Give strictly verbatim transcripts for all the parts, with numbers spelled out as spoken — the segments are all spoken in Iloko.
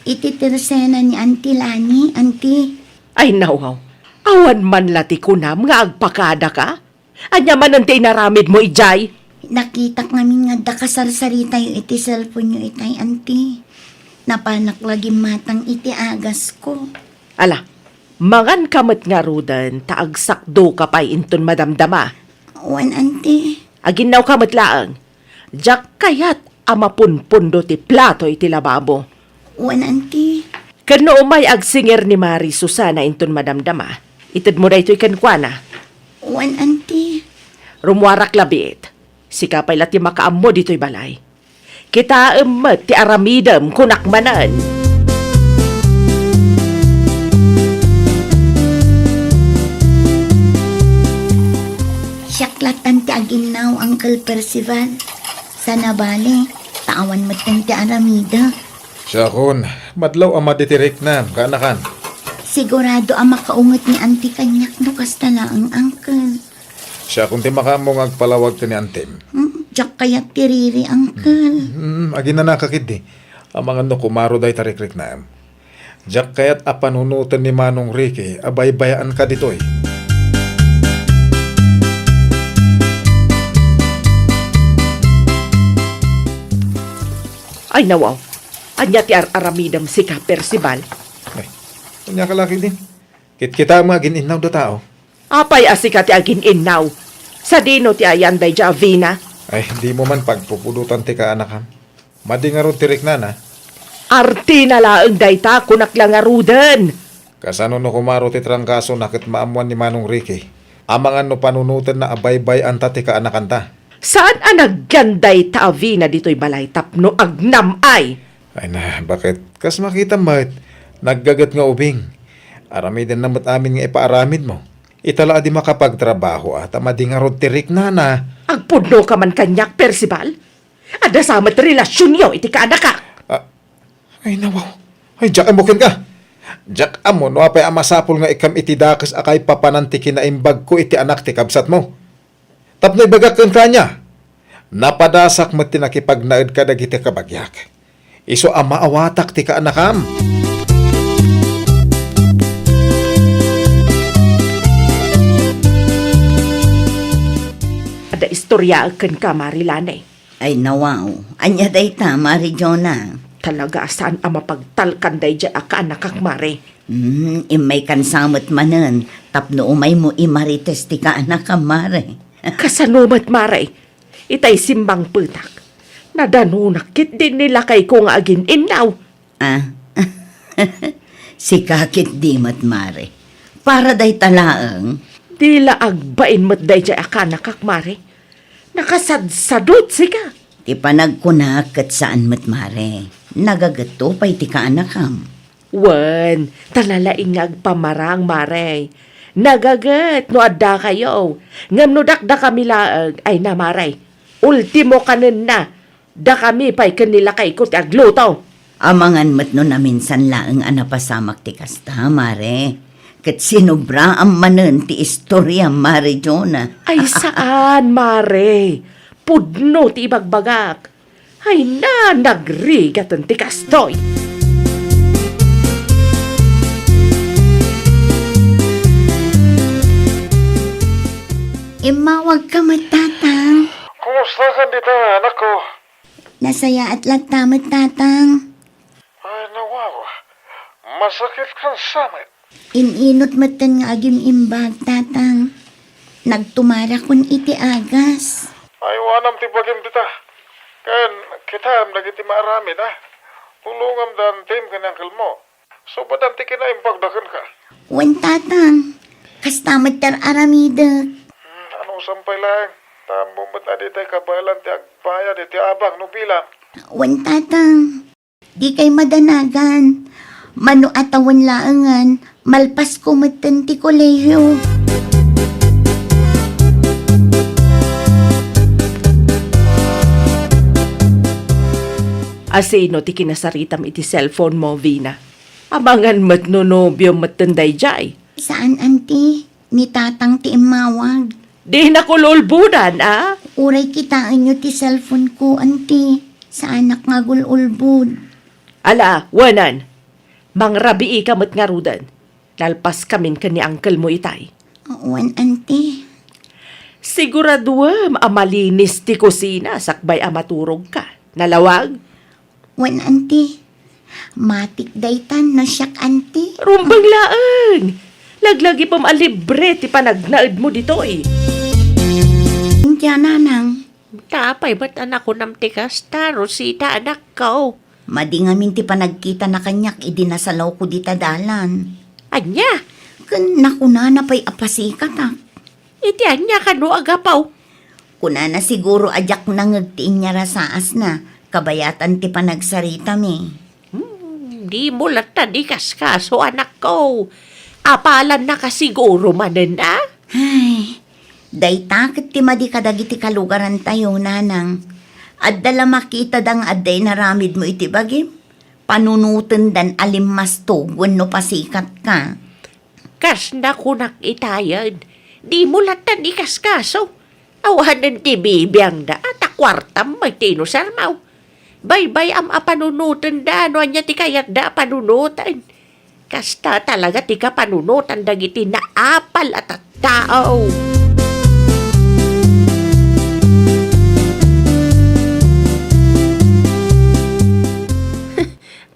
Iti tersena ni Auntie Lani, Auntie. Ay, nawaw. Awan man la ti kunam nga agpakadaka? Ania manen ti inaramidmo idiay? Nakitak ngamin nga adda kasarsaritayo iti cellphone-yo itay, Auntie. Napanak la gimmatang iti agasko. Ala, manganka met ngaruden ta agsakdoka pay inton madamdama. Wen, Auntie. Aginnawka met laeng. Diak kayat a mapunpundo ti plato iti lababo. Wen, Auntie. Ken no umay agsingir ni Mari Susana inton madamdama, itedmo daytoy kenkuana. Wen, Auntie. Rummuarak labiit. Sika pay la ti makaammo ditoy balay. Kitaem met ti aramidem, kunak manen. Siak lattan ti aginnaw, Uncle Percival. Sana bale, ta awan metten ti aramidek. Siakon, madlaw a madi ti riknam, kaanakan. Sigurado a makaunget ni Auntie kaniak no kasta laeng, Uncle. Siakon ti makaammo nga agpalawag ken ni Auntiem. Hmm, diak kayat ti riri, Uncle. Hmm, aginanaka ketdi. Amangan no kumaro dayta rikriknam. Diak kayat a panunoten ni Manong Ricky a baybayaanka ditoy. Ay, nawaw. Ania ti ar-aramidem sika, Percival? Ay, ania ka la ketdi? Kitkitaem nga agin-innaw da tao. Apay a sika ti agin-innaw? Sadino ti ayan daydiay a Vina? Ay, dimo man pagpupudotan ti kaanakam. Madi ngarud ti riknana. Artina laeng dayta, kunak la ngaruden. Kasano no kumaro ti trangkasona ket maammoan ni Manong Ricky? Amangan no panunotenna a baybay-anta ti kaanakanta. Saan a nagyan dayta a Vina ditoy balay tapno agnam-ay? Ay na, baket kas makita met, naggaget nga ubing. Aramidenna met amin nga ipaaramidmo. Ita la a di makapagtrabaho a ta madi ngarud ti riknana. Agpudnoka man kaniak, Percival? Adda sa met relasionyo iti kaanakak. Ah, ay, nawaw. Ay, diak ammo kenka. Diak ammo no apay a masapul nga ikkam iti dakes a kaipapanan ti kinaimbagko iti anak ti kabsatmo. Tapno ibagak kenka ania, napadasak met ti nakipagnaed kadagiti kabagiak. Isu a maawatak ti kaanakam. Adda istoriaek kenka, Mari Lani. Ay, nawaw. Ania dayta, Mari Jonah? Talaga a saan a mapagtalkan daydiay a kaanakak, Mari. Hmm, immaykan sa met manen tapno umaymo imarites ti kaanakam, Mari. Kasano met, Mari? Itay simmangpetak, nadanonak ketdi ni lakayko nga agin-innaw. Ah, sika ketdi met, Mari. Para dayta laeng. Di la agbain met daydiay a kaanakak, Mari. Nakasadsadut sika. Ti panagkunak ket saan met, Mari. Nagagetto pay ti kaanakam. Wen, ta nalaing nga agpamarang, Mari. Nagaget no addakayo. Ngem no dakdakami laeng, ay na, Mari. Ultimo kanenna, dakami pay ken ni lakayko ti agluto. Amangan met no naminsan laeng a napasamak ti kasta, Mari. Ket sinubraam manen ti istoriam, Mari Jonah. Ay, saan, Mari. Pudno ti ibagbagak. Ay na, nagrigaten ti kastoy. Immawagka met, Tatang. Kumustakan dita, anakko? Nasayaat latta met, Tatang. Ay, nawaw. Masakit kan sa met. In-inut metten nga agim-imbag, Tatang. Nagtumarakon iti agas. Ay, wanam ti bagim dita. Ken kitaem dagiti maaramid, a. Tulongam da Auntiem ken ni unclemo. Subadan ti kinaimbagda kenka. Wen, Tatang. Kasta met ti ar-aramidek. Hmm, anusam pay laeng. Ta ammom met a ditay kabaelan ti agbayad iti abang no bilang. Wen, Tatang. Dikay madanagan. Mano a tawen laengen, malpasko metten ti kolehio. Asino ti kinasaritam iti cellphone mo, Vina? Amangan met no nobio metten daydiay. Saan, Auntie. Ni Tatang ti immawag. Dinak ul-ulbodan, a? Uray kitaenyo ti cellphone ko, Auntie. Saanak nga agul-ulbod. Ala, wanan. Mangrabiika met ngaruden. Nalpaskamin ken ni uncle mo itay. Wen, auntie. Siguraduem a malinis ti kusina sakbay a maturogka. Nalawag? Wen, auntie. Matik daytan no siak, auntie. Rumbeng laeng! Laglagipem a libre ti panagnaedmo ditoy. India, nanang. Apay met a nakunam ti kasta, Rosita, anakko? Madi ngamin ti panagkitana kaniak idi nasalawko dita dalan. Ania? Ken nakunana pay a pasikatak. Iti ania kano a gapu? Kunana siguro a diak nangeg ti inyarasaasna, kabayatan ti panagsaritami. Hmm, dimo latta ikaskaso, anakko. Apalannaka siguro manen, a? Ay, dayta ket ti madi kadagiti kalugarantayo, nanang. Adda la makitada nga adda inaramidmo iti bagim? Panunotendan a limmastog wenno pasikatka. Kas nakunak itayen, dimo latta ikaskaso. Awanen ti bibiangda, a ta kuartam met ti inusarmo. Baybay-am a panunotenda no ania ti kayatda a panunoten. Kasta talaga ti kapanunotan dagiti naapal a tattao.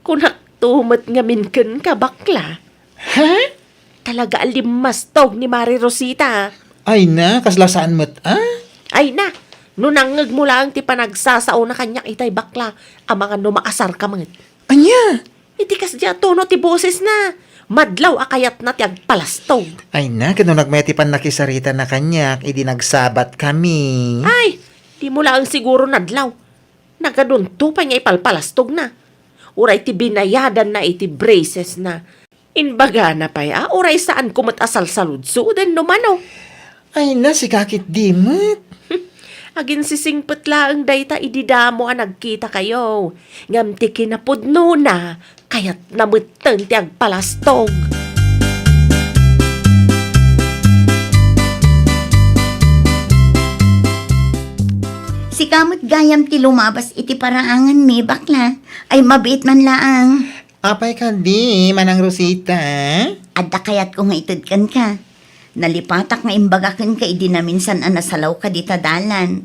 Kunakto met ngamin kenka, bakla. Ha? Talaga a limmastog ni Mari Rosita. Ay na, kasla saan met, a? Ay na, no nangngegmo laeng ti panagsasaona kaniak itay, bakla, amangan no maasarka met. Ania? Iti kasdiay a tono ti bosesna, madlaw a kayatna ti agpalastog. Ay na, ket no nagmay ti pannakisaritana kaniak idi nagsabatkami. Ay, dimo laeng siguro nadlaw. Nagadunto pay nga ipalpalastogna. Uray ti binayadanna iti bracesna. Imbagana pay a, uray saanko met a salsaludsoden no mano. Ay na, sika ketdi met. Aginsisingpet laeng dayta idi damo a nagkitakayo. Ngem ti kinapudnona, kayatna metten ti agpalastog. Sika met gayam ti lumabas iti paraanganmi, bakla. Ay, mabiit man laeng. Apay kadi, Manang Rosita? Adda kayatko nga ited kenka. Nalipatak nga imbaga kenka idi naminsan a nasalawka dita dalan.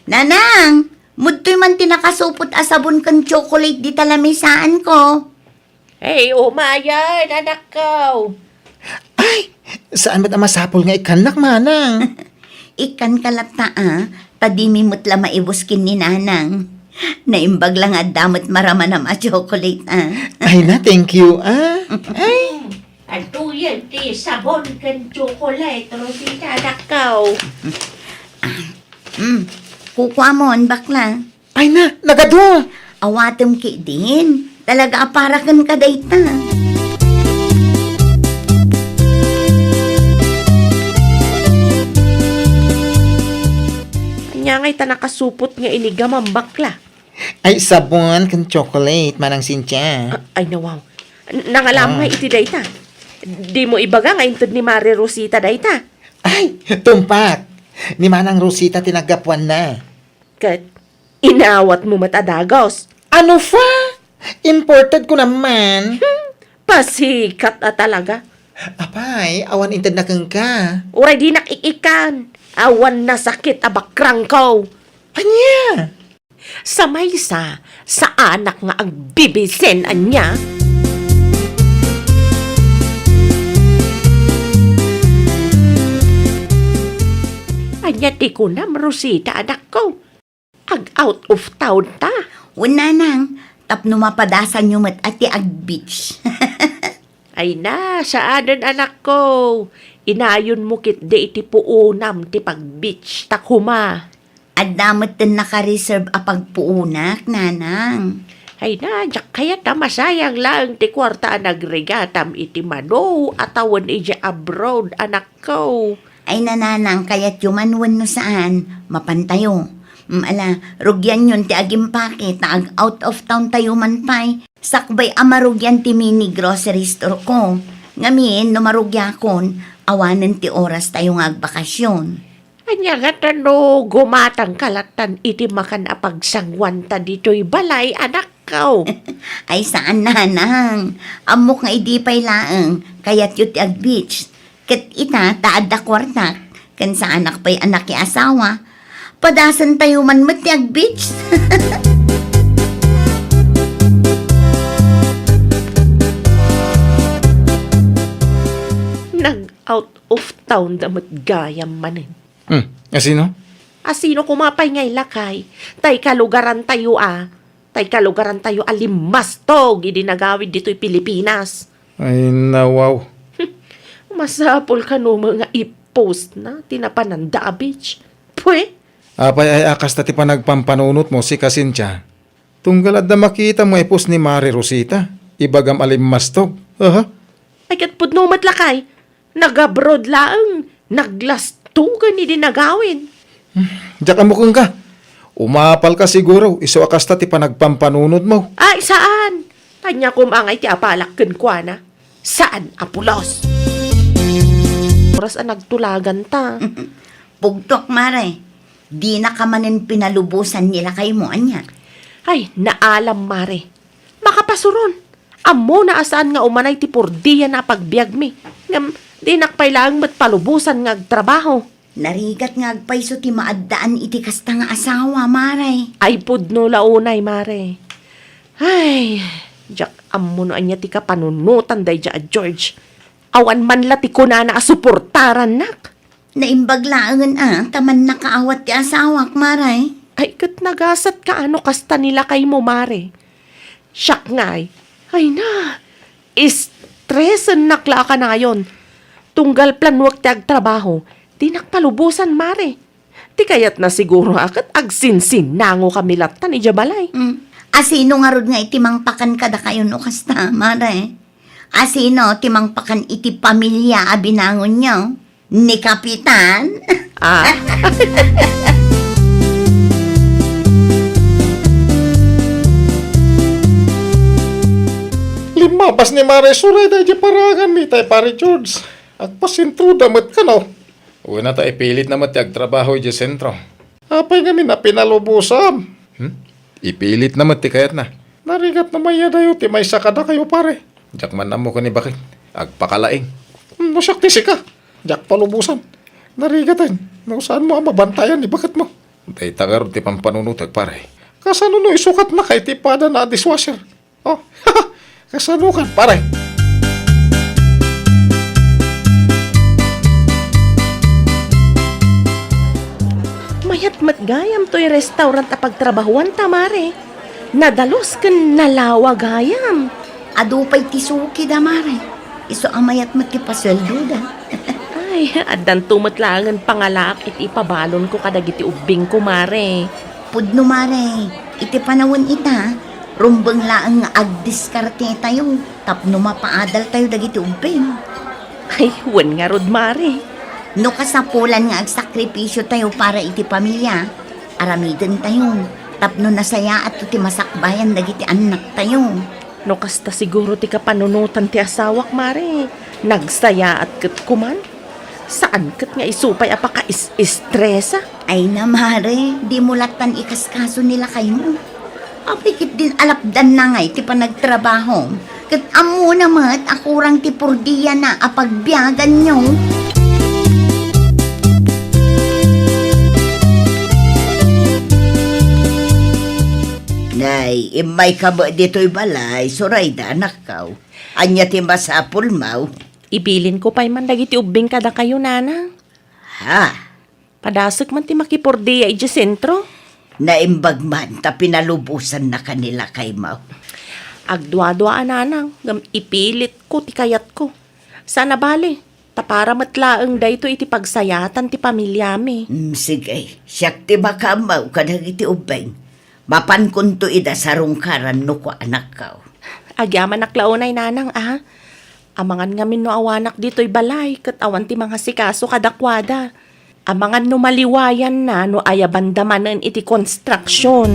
Nanang, mudtoy man ti nakasupot a sabon ken tsokolate dita lamisaanko. Hey, umayen, anakko. Ay, saan met a masapul nga ikkannak, manang? Ikkanka latta, a, ta dimi met la maibus ken ni nanang. Naimbag la nga adda met maramanam a tsokolate, a. Ay na, thank you, a. Ay. Adtoyen ti sabon ken tsokolate, Rosita, anakko. Mm, kukuamon, bakla. Ay na, nagadu! Awatem ketdin. Talaga a para kenka dayta. Ania ngay ta nakasupot nga inigamam, bakla? Ay, sabon ken tsokolate, Manang Cynthia. A-, ay, nawaw. N-, nangalam ngay iti dayta. Dimo ibaga nga inted ni Mari Rosita dayta. Ay, tumpak. Ni Manang Rosita ti naggapuanna. Ket inawatmo met a dagus. Ano fa? Imported ko naman. Hmm, pasikat a talaga. Apay, awan intedna kenka. Uray dinak ik-ikkan. Awan nasakit a bakrangko. Ania? Sa maysa, saanak nga agbibisen ania? Ania ti kunam, Rosita, anakko? Ag-out of town ta? Wen, nanang, tapno mapadasanyo met a ti ag-beach. Ay na, saanen, anakko. Inayonmo ketdi iti puonam ti pag-beach ta koma. Adda metten naka-reserve a pagpuonak, nanang. Ay na, diak kayat a masayang laeng ti kuarta a nagrigatam iti mano a tawen idiay abroad, anakko. Ay na, nanang, kayatyo man wenno saan, mapantayo. Mm, ala, rugianyon ti agimpake ta ag-out of town tayo man pay. Sakbay a marugian ti mini grocery store ko. Ngamin, no marugiakon, awanen ti oras tayo nga agbakasyon. Ania ngata no gumatangka lattan iti makan a pagsanguanta ditoy balay, anak? Kaw. Ay, saan, nanang. Ammok nga idi pay laeng, kayatyo ti ag-beach. Ket ita, ta adda kuartak, ken saanak pay a nakiasawa. Padasentayo man met ti ag-beach. Nag-out of town da met gayam manen. Hmm, asino? Asino koma pay ngay, lakay? Tay kalugarantayo a. Tay kalugarantayo a limmastog idi nagawid ditoy Pilipinas. Ay, nawaw. Masapul kano met nga i-post na ti napananda a beach. Pwe? Apay ay a kasta ti panagpampanunotmo, sika, Cynthia? Tunggal adda makitam nga i-post ni Mare Rosita, ibagam a limmastog. Aha. Ay, ket pudno met, lakay. Nag-abroad laeng, naglastogan idi nagawid. Diak ammo kenka. Umapalka siguro, isu a kasta ti panagpampanunotmo. Ay, saan? Ania koma ngay ti apalak kenkuana. Saan a pulos? Oras a nagtulaganta. Pugtok, mare. Dinaka manen pinalubosan ni lakaymo, ania? Ay, naalam, mare. Makapasuron. Ammona a saan nga umanay ti purdiana a pagbiagmi. Ngem, dinak pay laeng met palubosan nga agtrabaho. Narigat nga agpayso ti maaddaan iti kasta nga asawa, mare. Ay, pudno la unay, mare. Ay, diak ammo no ania ti kapanunotan daydiay a George. Awan man la ti kunana a suportarannak. Naimbag laengen a, ta mannakaawat ti asawak, mare. Ay, ket nagasatka a no kasta ni lakaymo, mare. Siak ngay, ay na, estresennak la a kanayon. Tunggal planuek ti agtrabaho, dinak palubosan, mare. Ti kayatna siguro a ket agsinsinnangokami lattan idiay balay. Mm. Asino ngarud nga iti mangpakan kadakayo no kasta, mare? Asino ti mangpakan iti pamilia a binangonyo? Ni Kapitan? Ah. Limmabas ni Mare Sorayda idiay paraganmi, tay Pare George. Agpasentroda met kano. Wen a ta ipilitna met ti agtrabaho idiay sentro. Apay ngamin a pinalubosam? Hmm? Ipilitna met ti kayatna. Narigat no mayadayo ti maysa kadakayo, pare. Diak man ammo ken ni bakit. Agpakalaing. Hmm, no siak ti sika, diak palubosan. Narigaten no saanmo a mabantayan ni baketmo. Dayta ngarud ti pampanunotek, pare. Kasano no isukatnaka iti padana a dishwasher? Oh, kasano kan, pare? Mayat met gayam toy restaurant a pagtrabahuanta, mare. Nadalus ken nalawa gayam. Adu pay ti suki da, mare. Isu a mayat met ti pasueldoda. Ay, addanto met laengen pangalaak iti ipabalonko kadagiti ubbingko, mare. Pudno, mare, iti panawen ita, rumbeng laeng nga agdiskarte tayo tapno mapaadal tayo dagiti ubbing. Ay, wen ngarud, mare. No kasapulan nga agsakripisyo tayo para iti pamilya, aramiden tayo tapno nasayaat ti masakbayan dagiti annak tayo. No kasta siguro ti kapanunotan ti asawak, mare, nagsayaat ket kuman. Saan ket nga isu pay a pakaes-estresa? Ay na, mare, dimo lattan ikaskaso ni lakaymo. Apay ket din alapdanna ngay ti panagtrabaho. Ket ammona met a kurang ti purdiana a pagbiaganyo. Nay, immayka met ditoy balay, Sorayda, anakko. Ania ti masapulmo? Ibilinko pay man dagiti ubbing kadakayo, nanang. Ha? Padasek man ti makipurdia idiay sentro. Naimbag man ta pinalubosannaka ni lakaymo. Agduadua a, nanang, ngem ipilitko ti kayatko. Saan a bale, ta para met laeng daytoy iti pagsayaatan ti pamiliami. Mm, sige, siak ti makaammo kadagiti ubbing. Mapankonto ida sarungkaran no kua, anakko. Agyamanak la unay, nanang, a. Amangan ngamin no awanak ditoy balay ket awan ti mangasikaso kadakuada. Amangan no maliwayanna no ayabanda manen iti konstruksion.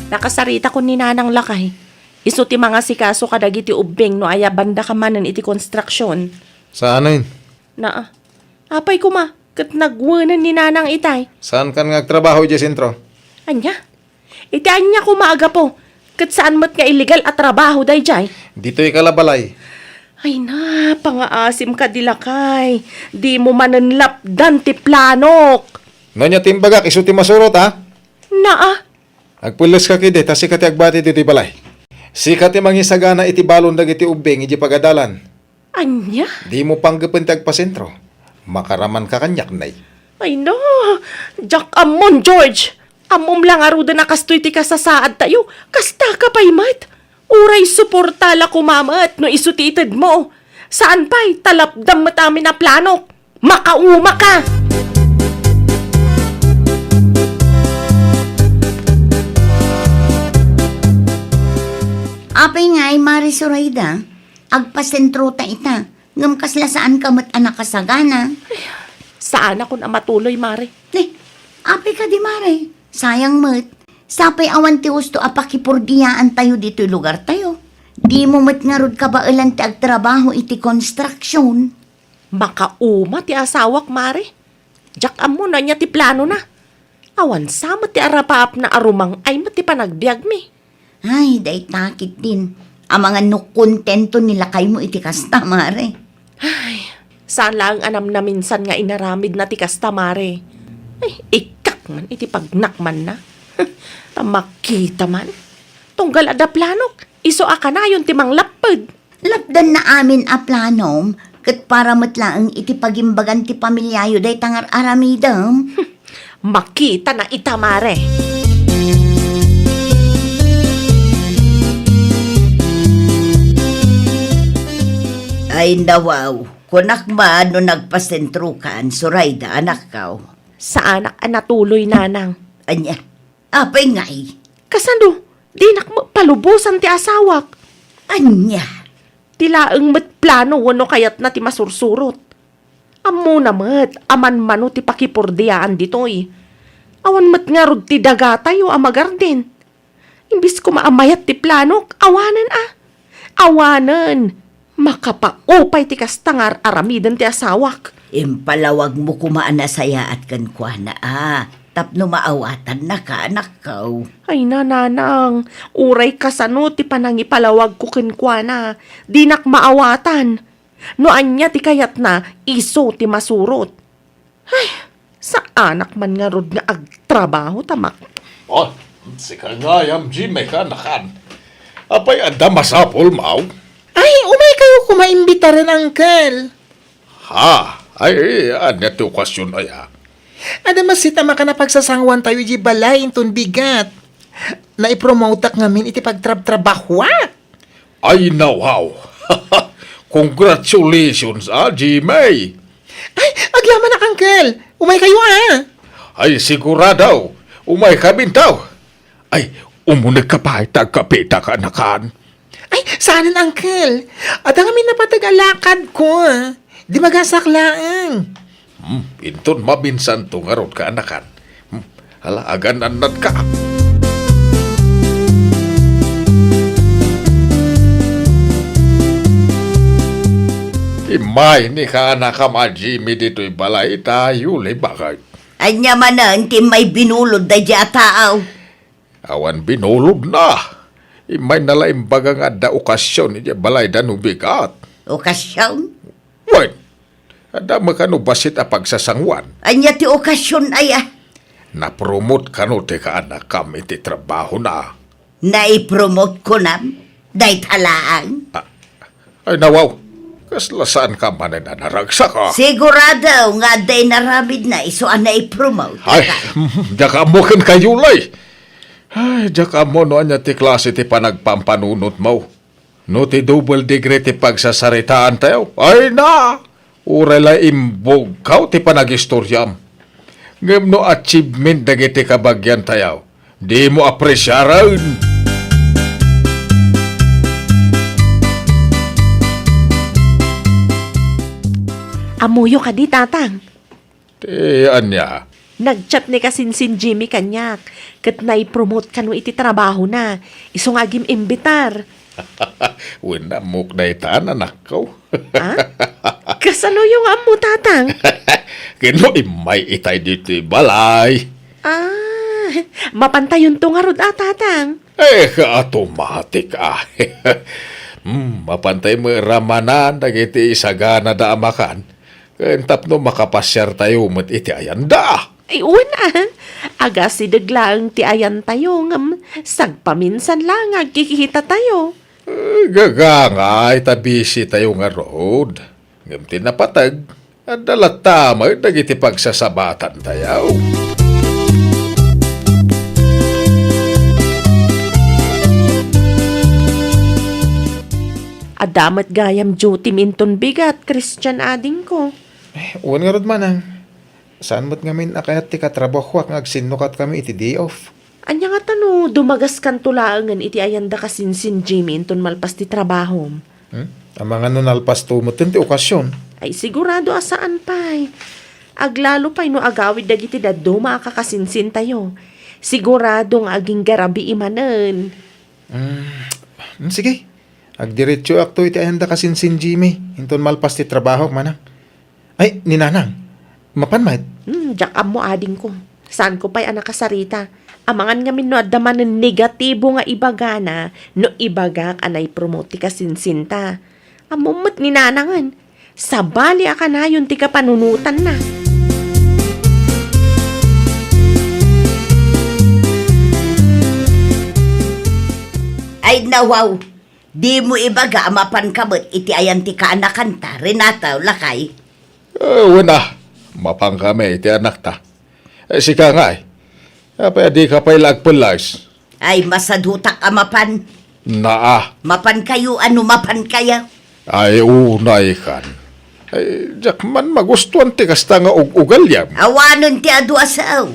Nakasaritakon ni nanang lakay. Isu ti mangasikaso kadagiti ubbing no ayabandaka manen iti konstruksion. Saanen? Naa. Apay koma, ket nagwenen ni Nanang itay. Saankan nga agtrabaho idiay sentro? Ania? Iti ania koma a gapu, ket saan met nga illegal a trabaho daydiay? Ditoy kalabalay. Ay na, pangaasim kadi lakay. Dimo manen lapdan ti planok. No ania ti imbagak, isu ti masurot, ha? Naa. Agpelles ka kadi, ta sika ti agbati ditoy balay. Sika ti mangisagana iti balon dagiti ubbing idiay pagadalan. Ania? Dimo panggepen ti agpasentro. Makaramanka kaniak, nay. Ay na, diak ammon, George. Ammom la ngaruden a kastoy ti kasasaadtayo. Kastaka pay met. Uray suporta la koma met no isu ti itedmo. Saan pay, ta lapdam met amin a planok. Makaumaka! Apay ngay, Mare Zoraida? Agpasentrota ita, ngem kasla saanka met a nakasagana. Saanakon a matuloy, Mare. Eh, apay kadi, Mare? Sayang met. Sapay awan ti husto a pakipurdiaantayo ditoy lugartayo. Dimo met ngarud kabaelan ti agtrabaho iti construction. Makauma ti asawak, Mare. Diak ammo no ania ti planona. Awan sa met ti arapaapna a rumang-ay met ti panagbiagmi. Ay, dayta ketdin. Amangan no kontento ni lakaymo iti kasta, Mare. Ay, saan laeng a namnaminsan nga inaramidna ti kasta, Mare. Ay, ikkak man iti pagnakmanna. Ta makita man. Tunggal adda planok, isu a kanayon ti manglapped. Lapdanna amin a planom, ket para met laeng iti pagimbagan ti pamiliayo dayta nga ar-aramidem. Makitana ita, Mare. Ay, nawaw. Kunak man no nagpasentrokan, Zoraida, anakko. Saanak a natuloy, Nanang. Ania? Apay ngay? Kasano? Dinak met palubosan ti asawak. Ania? Ti laeng met plano wenno kayatna ti masursurot. Ammona met a manmano ti pakipurdiaan ditoy. Awan met ngarud ti dagatayo a magarden. Imbes koma a mayat ti planok, awanen a. Awanen. Makapaupay ti kasta nga ar-aramiden ti asawak. Impalawagmo koma a nasayaat kenkuana a, tapno maawatannaka, anakko. Ay, Nanang, uray kasano ti panangipalawagko kenkuana, dinak maawatan. No ania ti kayatna, isu ti masurot. Ay, saanak man ngarud nga agtrabaho, tamak. Oh, sika ngay, Jimmy, kanakan. Apay, adda masapulmo? Ay, umay kayo koma imbitaren, Uncle. Ha? Ay, ania ti okasion aya? Adda masita makan a pagsasanguan tayo iti balay inton bigat. Naipromotak ngamin iti pagtrabtrabahuak. Ay, nawaw! Congratulations, ah, Jimmy! Ay, agyamanak, Uncle! Umay kayo, ah! Ay, sigurado! Umay kamintaw! Ay, umuneg ka pay ta agkapita, kanakan. Ay, saanen, Uncle. Adda ngamin napateg a lakad ko, ah. Dimagasak laeng. Hmm, inton maminsanto ngarud, kanakan. Hmm, hala, agan-annadka. Immay ni kaanakam a Jimmy ditoy balay ta yuli bakay. Ania manen ti immay binulod daydi a tao? Awan binulodna. Immayna la imbaga nga adda okasion idiay balayda no bigat. Okasion? Wen, adda met kano bassit a pagsasanguan. Ania ti okasion aya? Napromot kano ti kaanakam iti trabahona. Naipromot kunam? Dayta laeng? Ah, Ay, nawaw. Kasla saanka manen a naragsak, ah. Sigurado nga adda inaramidna isu a naipromote. Ay, diak ammo ken kayo, lay. Ay, diak ammo no ania ti klase ti panagpampanunotmo. No ti double degree ti pagsasaritaantayo, ay na! Uray la imbugkaw ti panagistoriam. Ngem no achievement dagiti kabagiantayo, dimo apresiaren. Ammoyo kadi, Tatang? Ti ania? Nag-chat ni kasinsin Jimmy kaniak, ket naipromote kano iti trabahona. Isu nga agim-imbitar. Wen, ammok dayta, anakko. Ah? Kasanoyo nga ammo, Tatang? Ken no immay itay ditoy balay. Ah, mapantayonto ngarud a, Tatang? Eh, automatic a. Hmm, mapantay met ramanan dagiti isaganada a makan. Ken tapno makapasiartayo met iti ayanda. Ay, wen a. Agasideg laeng ti ayantayo, ngem sagpaminsan la nga agkikitatayo. Eh, gagangay ta busy tayo ngarud. Ngem ti napateg, adda latta met dagiti pagsasabatantayo. Adda met gayam duty minton bigat, Christian, adingko. Eh, wen ngarud manang. Saan met ngamin a kayat ti katrabahuak nga agsinnukatkami iti day off? Ania ngata no dumagaskanto laengen iti ayanda kasinsin, Jimmy, inton malpas ti trabahom? Hmm? Amangan no nalpasto metten ti okasion. Ay, sigurado a saan pay. Aglalo pay no agawid dagiti dadduma a kakasinsintayo. Sigurado nga agingga rabii manen. Hmm, hmm, sige. Agdiretsoakto iti ayanda kasinsin, Jimmy, inton malpas ti trabahok, manang. Ay, ni Nanang, mapan met? Hmm, diak ammo, adingko. Saanko pay a nakasarita. Amangan ngamin no adda manen negatibo nga ibagana no ibagak a naipromote ti kasinsinta. Ammom met ni Nanangen, sabali a kanayon ti kapanunotanna. Ay, nawaw! Dimo ibaga a mapanka met iti ayan ti kaanakanta, Renato, lakay? Eh, wen a, mapankami iti anakta. Eh, sika ngay, apay a dika pay la agpellas? Ay, masadutak a mapan. Naa. Mapankayo a no mapankayo? Ay, unay kan. Ay, diak man magustuan ti kasta nga ug-ugaliam. Awanen ti adu a sao.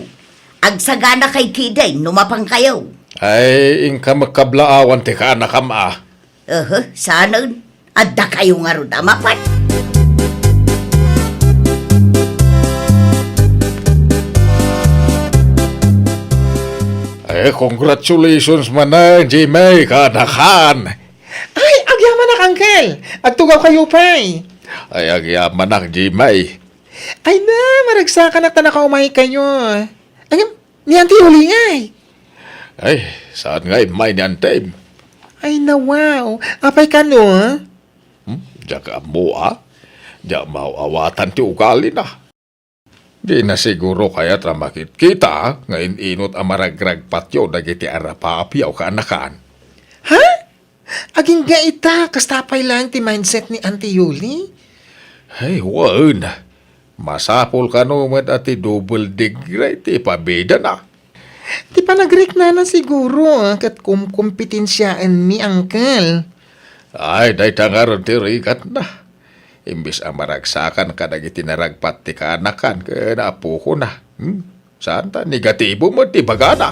Agsaganakay kidin no mapankayo. Ay, inka met kablaawan ti kaanakam a. Aha, saanen. Adda kayo ngarud a mapan. Eh, congratulations manen, Jimmy, kaanakan. Ay, agyamanak, Uncle. Agtugaw kayo pay. Ay, agyamanak, Jimmy. Ay na, maragsakanak ta nakaumay kayo. Ay, ni Auntie Yuli ngay. Ay, saan nga immay ni Antem? Ay, nawaw. Apay kano, ha? Hmm? Diak ammo, a? Diak maaw-awatan ti ugalina. Di na siguro kayat a makitkita nga in-inot a maragragpatyo dagiti arapapiaw kaanakan. Ha? Agingga ita, kasta pay laeng ti mindset ni Auntie Yuli? Ay, wen. Masapul kano met a ti double degree ti ipabidana. Ti panagriknana siguro, ah, ket kumkompetensiaenmi, Uncle. Ay, dayta ngarud ti rigatna. Imbes a maragsakan kadagiti naragpat ti kaanakan ken apokona. Hmm? Saan ta negatibo met ti bagana?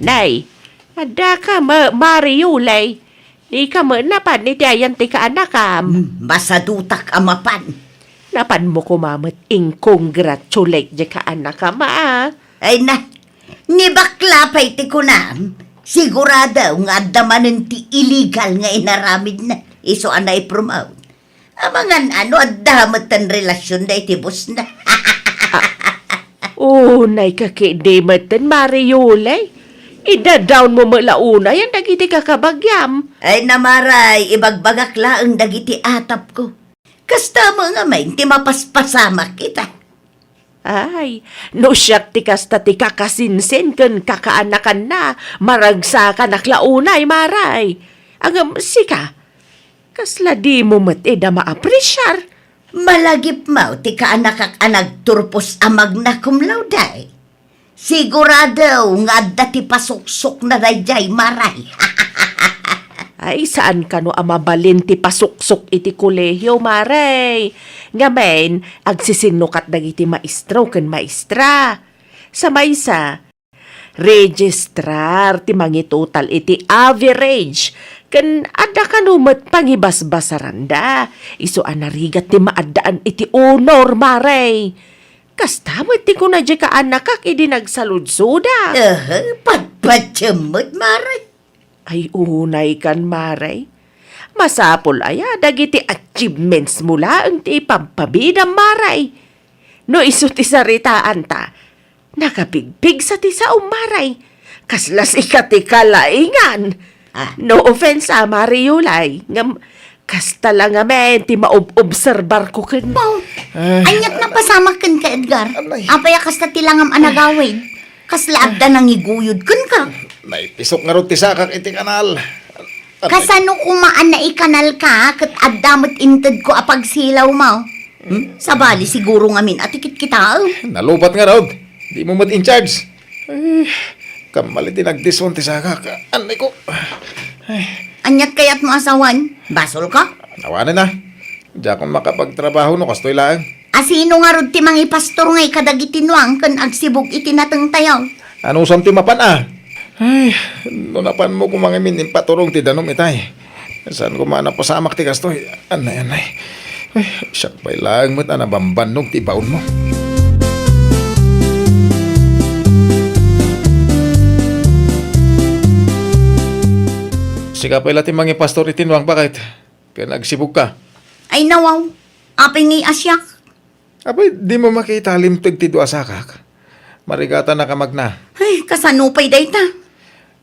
Nay, adda ka, Ma-, Mario, lay. Dika met napan iti ayan ti kaanakam. Hmm, masadutak a mapan. Napanmo koma met in-congratulate ti kaanakam, a? Ay na, ni bakla pay ti kunam, sigurado nga adda manen ti illegal nga inaramidna, isu a naipromote. Amangan a no adda metten relasionda iti bossna. Unay ka ketdi metten, Mario, lay. Idadawnmo met la unay dagiti kakabagiam. Ay na, Maray, ibagbagak laeng dagiti atapko. Kasta met ngamin ti mapaspasamak ita. Ay, no siak ti kasta ti kakasinsin ken kakaanakanna, maragsakanak la unay, Maray. Ngem sika, kasla dimo met ida maapresiar? Malagipmo ti kaanakak a nagturpos a magna cum laude. Sigurado nga adda ti pasuksokna daydiay, Maray. Ay, saan kano a mabalin ti pasuksok iti kolehio, Maray. Ngamin, agsisinnukat dagiti maestro ken maestra. Sa maysa, registrar ti mangitotal iti average, ken adda kano met pangibasbasaranda, isu a narigat ti maaddaan iti honor, Maray. Kasta met ti kuna diay kaanakak idi nagsaludsoda. Aha, patpatiem met, Maray. Ay, unay kan, Mare. Masapul aya dagiti achievements mo laeng ti ipampabidam, Mare. No isu ti saritaanta, nakapigpigsa ti saom, Mare. Kasla sika ti kalaingan. Ah. No offense, ah, Mare Yulay, ngem kasta la ngamin ti maob-obserbarko kenka. Wow. Ay. Aniak napasamak kenka, Edgar? Anay. Apay a kasta ti langam a nagawid? Kasla adda nangiguyod kenka? Naipisok ngarud ti sakak iti kanal. Anay. Kasano koma a naikanalka ket adda met intedko a pagsilawmo? Hmm? Sabali siguro ngamin a ti kitkitaem. Nalubat ngarud. Dimo met in charge. Ay, kammal iti nagdison ti sakak. Anay ko. Ay. Aniat kayatmo a sawen? Basolka? Awanen a. Diakon makapagtrabaho no kastoy laeng. A sino ngarud ti mangipastor ngay kadagiti nuang ken agsibug iti natengtayo? Anusam ti mapan a? Ay, no napanmo koma ngamin impaturong ti danum itay. Saan koma a napasamak ti kastoy? Anay, anay. Ay, siak pay laeng met a nabambannog ti ibaonmo. Sika pay la ti mangipastor iti nuang, baket, ken agsibugka. Ay, nawaw. Apay ngay a siak? Apay, dimo makita a limteg ti dua a sakak? Marigatannak a magna. Ay, kasano pay dayta?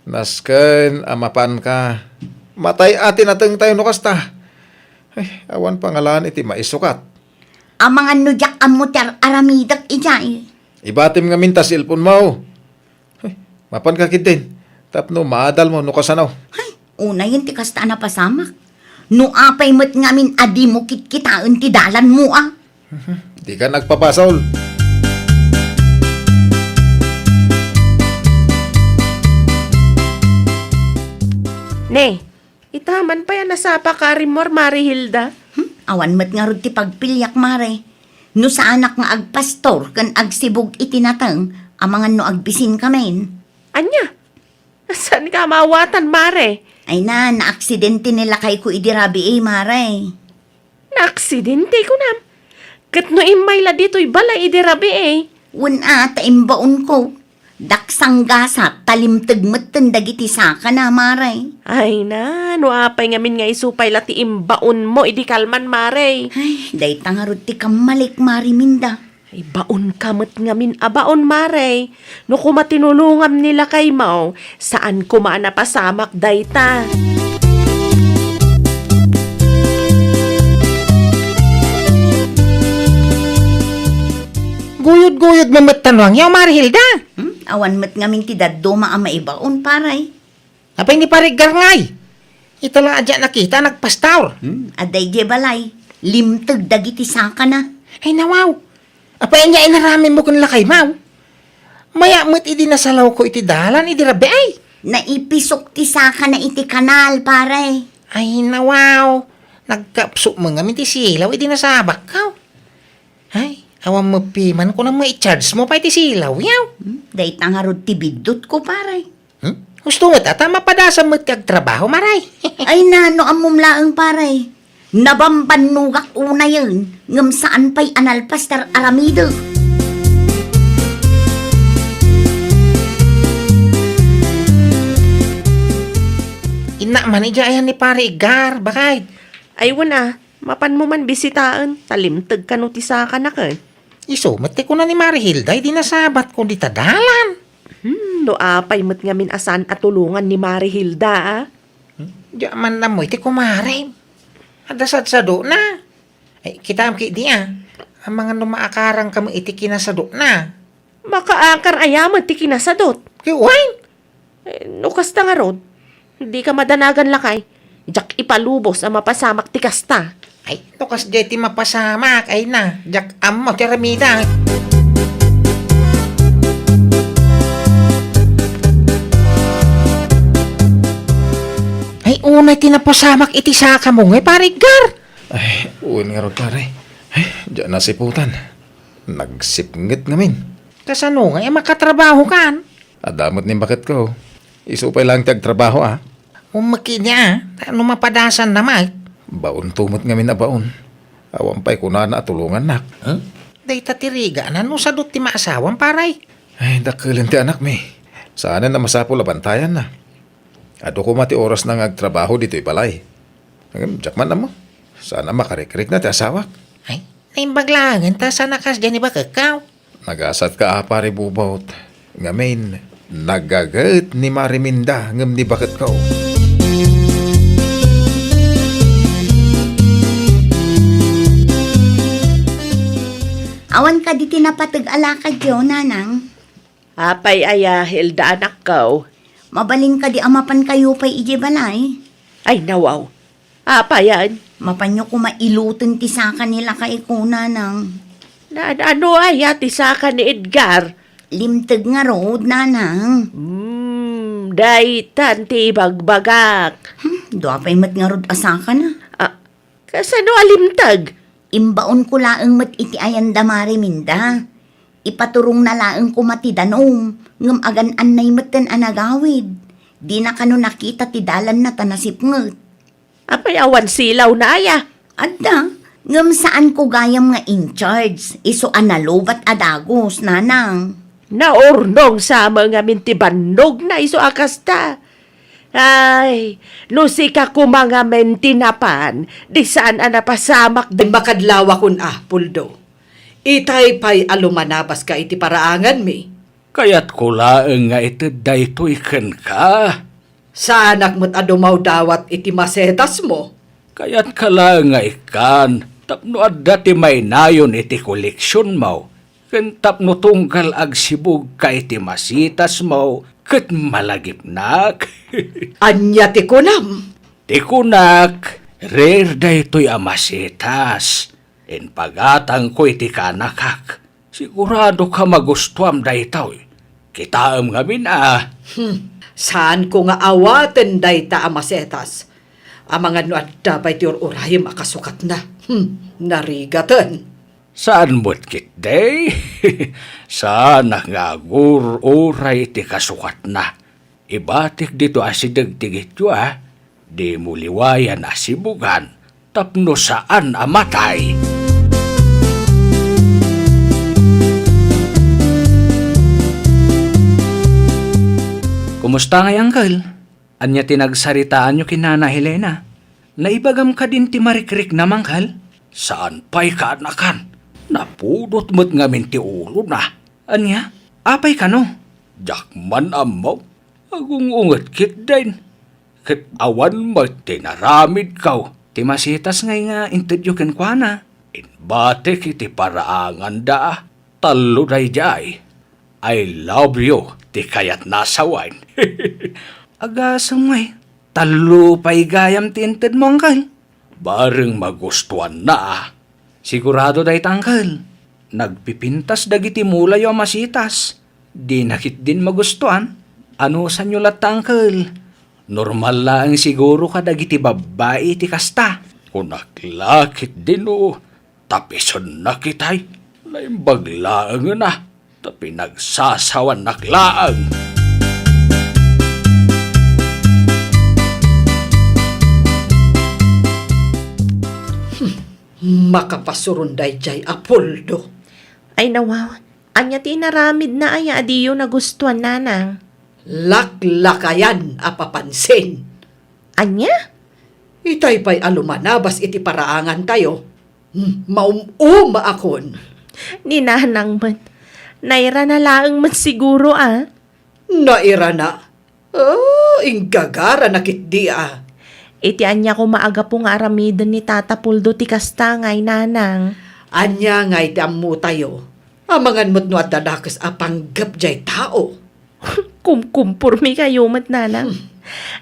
Nasken a mapanka. Matay a ti natengtayo no kasta. Ay, awan pangalan iti maisukat. Amangan no diak ammo ti ar-aramidek idiay. Ibatim ngamin ta cellphone mo. Ay, mapanka ketdin tapno maadalmo no kasano. Ay, unayen ti kasta a napasamak. No apay met ngamin a dimo kitkitaen ti dalanmo a. Dika nagpabasol. Ne, ita man pay a nasapaka a rimmuar, Mare Hilda? Hmm? Awan met ngarud ti pagpiliak, Mare. No saanak nga agpastor ken agsibug iti nateng, amangan no agbisinkamin. Ania? Saanka a maawatan, Mare? Ay na, naaksidente ni lakayko idi rabii, Mare. Naaksidente, kunam? Ket no immay la ditoy balay idi rabii? Wen a, ta imbaonko. Daksanggasat, ta limteg metten dagiti sakana, Mare. Ay na, no apay ngamin nga isu pay la ti imbaonmo idi kalman, Mare. Ay, dayta ngarud ti kammalik, Mare Minda. Ay, baonka met ngamin a baon, Mare. No koma tinulongam ni lakaymo, saan koma a napasamak dayta. Guyod-guyod mo met ta nuang yaw, Mare Hilda. Hmm? Awan met ngamin ti dadduma a maibaon, pare. Apay ni Pare Garngay? Ita la a diak nakita a nagpastor. Hmm, adda idiay balay. Limteg dagiti sakana. Ay, nawaw. Apay ania inaramidmo ken lakaymo? Maya met idi nasalawko iti dalan idi rabii. Naipisok ti sakana iti kanal, pare. Ay, nawaw. Nagkapsok man ngamin ti silaw idi nasabakko. Ay, awan met piman kunam nga i-charge mo pay ti silaw, yaw. Hmm, dayta ngarud ti biddutko, pare. Hmm? Husto met a, ta mapadasan met ti agtrabaho, Mare. Ay na, no ammom laeng, pare. Nabambannogak unayen, ngem saan pay a nalpas ti ar-aramidek. Innak man idiay ayan ni Pare Edgar, bakay. Ay, wen a, mapanmo man bisitaen, ta limteg kano ti sakana ket. Isu met ti kuna ni Mare Hilda idi nasabatko dita dalan. Hmm, no apay met ngamin a saan a tulongan ni Mare Hilda, a? Hmm? Diak man ammo iti kumarem. Adda sadsadona. Ay, kitaem ketdi, a. Amangan no maakaranka met iti kinasadona. Makaakar aya met ti kinasadot? Ket wen. Eh, no kasta ngarud, dika madanagan lakay. Diak ipalubos a mapasamak ti kasta. Ay, no kasdiay ti mapasamak, ay na, diak ammo ti aramidek. Ay, unay ti napasamak iti sakamo ngay, Pare Edgar. Ay, wen ngarud, pare. Ay, diak nasiputan. Nagsipnget ngamin. Kasano ngay a makatrabahokan? Adda met ni baketko. Isu pay laeng ti agtrabaho, a. Ummekki idiay, a. Ta no mapadasanna met. Baonto met ngamin a baon. Awan pay kunana a tulongannak. Huh? Dayta ti rigana no sadot ti maasawam, pare. Ay, dakkelen ti anakmi. Saanen a masapul a bantayanna. Adu koma ti orasna nga agtrabaho ditoy balay. Ngem, diak man ammo. Saan a makarikrikna ti asawak. Ay, naimbag laengen ta saan a kasdiay ni bakekko. Nagasatka a, Pare Bubot. Ngamin, nagagaet ni Mariminda ngem ni baketko. Awan kadi ti napateg a lakadyo, Nanang? Apay aya, Hilda, anakko? Mabalin kadi a mapankayo pay idiay balay? Ay, nawaw. Apayan? Mapanyo koma iluten ti saka ni lakayko, Nanang. Na, ano aya ti saka ni Edgar? Limteg ngarud, Nanang. Hmm, daytan ti ibagbagak. Hmm, dua pay met ngarud a sakana. Ah, kasano a limteg? Imbaonko laeng met iti ayan da Mariminda. Ipaturongna laeng koma ti danum, ngem agan-annay metten a nagawid. Dina kano nakita ti dalanna ta nasipnget. Apay awan silawna aya? Adda, ngem saanko gayam nga in charge, isu a nalubat a dagus, Nanang. Naurnong sa met ngamin ti bannogna isu a kasta. Ay, no sika koma ngamin ti napan, di saan a napasamak. Makadlawakon a, Puldo. Itay pay a lumanabaska iti paraanganmi. Kayatko laeng nga ited daytoy kenka. Saanak met a dumawdawat iti masetasmo. Kayatka laeng nga ikkan tapno adda ti mainayon iti koleksionmo, ken tapno tunggal agsibugka iti masetasmo ket malagipnak. Ania ti kunam? Ti kunak, rare daytoy a masetas. Impagatangko iti kanakak. Siguradoka magustuam daytoy. Kitaem ngamin a. Hmm, saanko nga awaten dayta a masetas. Amangan no adda pay ti ur-urayem a kasukatna. Hmm, narigaten. Saan met ketdi? Saanak nga agur-uray ti kasukatna. Ibatik dito asideg ti gityo a, dimo liwayan a sibugan tapno saan a matay. Kumusta ngay, Uncle? Ania ti nagsaritaanyo ken Nana Helena? Naibagam kadin ti marikriknam, Uncle? Saan pay kaanakan. Napudot met ngamin ti ulona. Ania? Apay kano? Diak man ammo. Agung-unget ketdin. Ket awan met ti naramidko. Ti masetas ngay nga intedyo kenkuana. Imbatik iti paraanganda. Tallo daydiay. I love you ti kayatna a sawen. Agasem ngay. Tallo pay gayam ti intedmo, Uncle. Bareng magustuanna a. Sigurado dayta, Uncle. Nagpipintas dagiti mulayo a masetas. Dina ketdin magustuan. Anusanyo latta, Uncle? Normal laeng siguro kadagiti babbai ti kasta. Kunak la ketdin, o, tapisennak itay. Naimbag laengen a. Ta pinagsasawannak laeng. Hmm, makapasuron daydiay a Puldo. Ay, nawaw. Ania ti inaramidna aya a diyo nagustuan, Nanang? Laklakayan a papansin. Ania? Itay pay a lumanabas iti paraangantayo. Hmm, maum-umaakon. Ni Nanang met. Nairana laeng met siguro, a. Nairana? Ah, inggagara na ketdi, a. Iti ania koma a gapu nga aramiden ni Tata Puldo ti kasta ngay, Nanang? Ania ngay ti ammotayo? Amangan met no adda dakes a panggep diay tao. Kumkumpormi kayo met, Nanang. Hmm.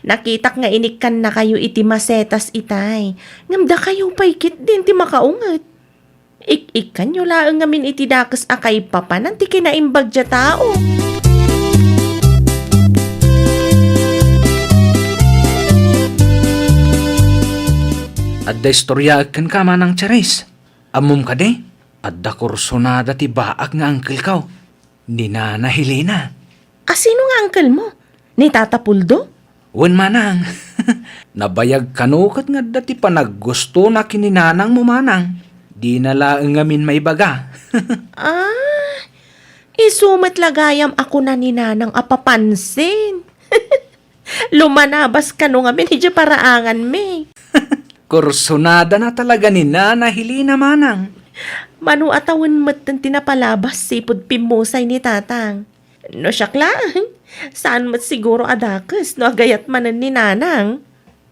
Nakitak nga inikkannakayo iti masetas itay. Ngem dakayo pay ketdin ti makaunget. Ik-ikkanyo laeng ngamin iti dakes a kaipapanan ti kinaimbag diay tao. Adda istoryaek kenka, Manang Charis. Ammom kadi? Adda kursonada ti baak nga angkelko. Ni Nana Helena. A, sino nga angkelmo? Ni Tata Puldo? Wen, Manang. Nabayag kano ket nga adda ti panaggustona ken ni Nanangmo, Manang. Dina laeng ngamin maibaga. Ah, isu met la gayam a kuna ni Nanang a papansin. Lumanabas kano ngamin idiay paraanganmi. Kursunada na talaga ni Nana Helena, manang. Mano a tawen metten ti napalabas sipud pimmusay ni Tatang. No siak laeng, saan met siguro a dakes no agayat manen ni Nanang.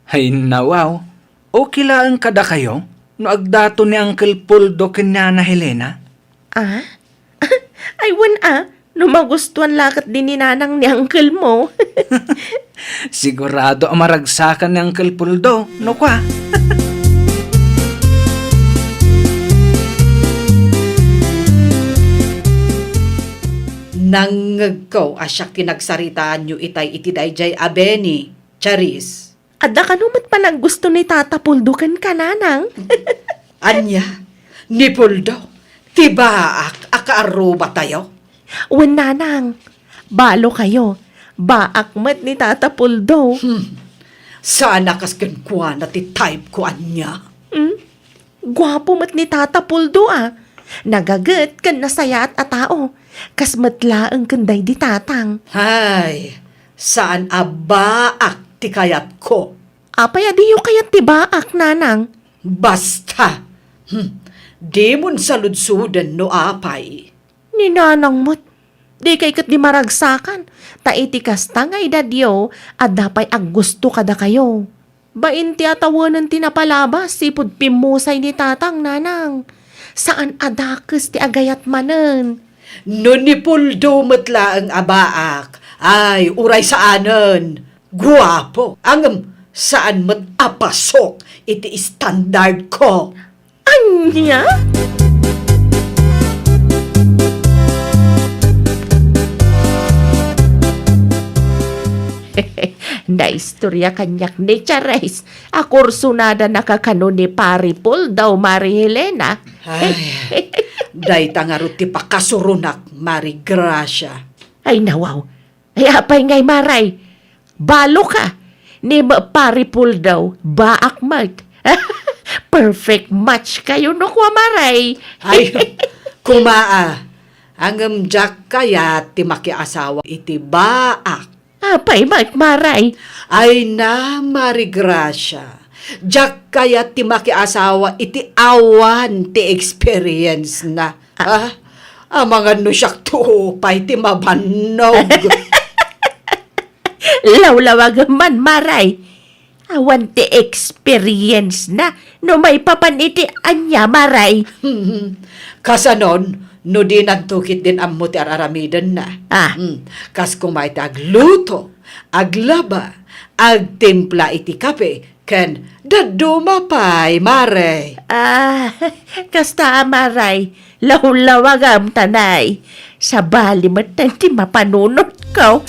Ay, nawaw. Okay laeng kadakayo no agdaton ni Uncle Poldo ken ni Nana Helena? Ah? Ay, wen a, no magustuan la ket di ni Nanang ni uncle mo. Sigurado a maragsakan ni Uncle Poldo, no kua? Nangngegko a siak ti nagsaritaanyo itay iti daydiay a Benny, Charis. Adda kano met panaggusto ni Tata Poldo kenka, Nanang? Ania? Ni Poldo? Ti baak a kaarrubatayo? Wen, Nanang. Balo kayo. Baak met ni Tata Poldo. Hmm. Saan a kas kenkuana ti type ko, ania? Hmm? Guapo met ni Tata Poldo a. Nagaget ken nasayaat a tao. Kas met laeng ken daydi Tatang. Ay, saan a baak ti kayatko. Apay a diyo kayat ti baak, Nanang? Basta! Hmm, dimon saludsoden no apay. Ni Nanang met, dikay ket di maragsakan, ta iti kasta nga edadyo, adda pay aggusto kadakayo. Bain ti a tawenen ti napalabas sipud pimmusay ni Tatang, Nanang. Saan a dakes ti agayat manen. No ni Poldo met laeng a baak, ay, uray saanen. Guapo, ngem saan met a pasok iti standard ko. Ania? Naistorya kaniak ni Charis a kursunada na ka kano ni Pari Poldo, Mari Helena. Ay, dayta ngarud ti pakasuronak, Mari Gracia. Ay, nawaw. Ay, apay ngay, Maray? Balo ka. Ni ma-, Pari Poldo, baak met. Perfect match kayo, no, kua, Maray? Ay, kumaa. Ngem diak kayat ti makiasawa iti baak. Apay met, Maray? Ay na, Mari Gracia. Diak kayat ti makiasawa iti awan ti experience na. Ah. Ah, amangan no siak to pay ti mabannog. Lawlawagem man, Maray. Awan ti experience na no maipapan iti ania, Maray. Kasanon, no dinanto ketdin ammo ti ar-aramidenna. Ah. Hmm. Kas koma iti agluto, aglaba, agtimpla iti kape, ken dadduma pay, Mare. Ah, kasta a, Maray. Lawlawagam, tanay. Sabali met ti mapanunotko.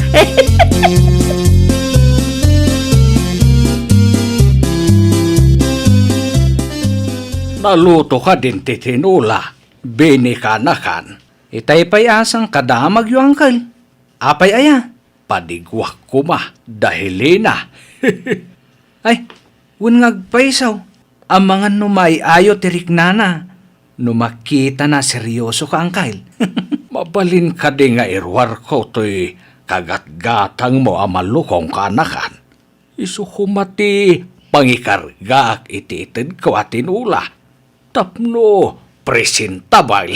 Naluto ka din ti tinula, bini kanakan. Itay pay a sangkadamagyo, Uncle. Apay aya? Padiguak koma da Helena. Ay, wen nga agpayso, amangan no maay-ayo ti riknana, no makitana serioso ka, Uncle. Mabalin kadi nga iruarko toy kagatgatangmo a malukong kanakan? Isu koma ti pangikargaak iti itedko a tinula. Tapno presentable.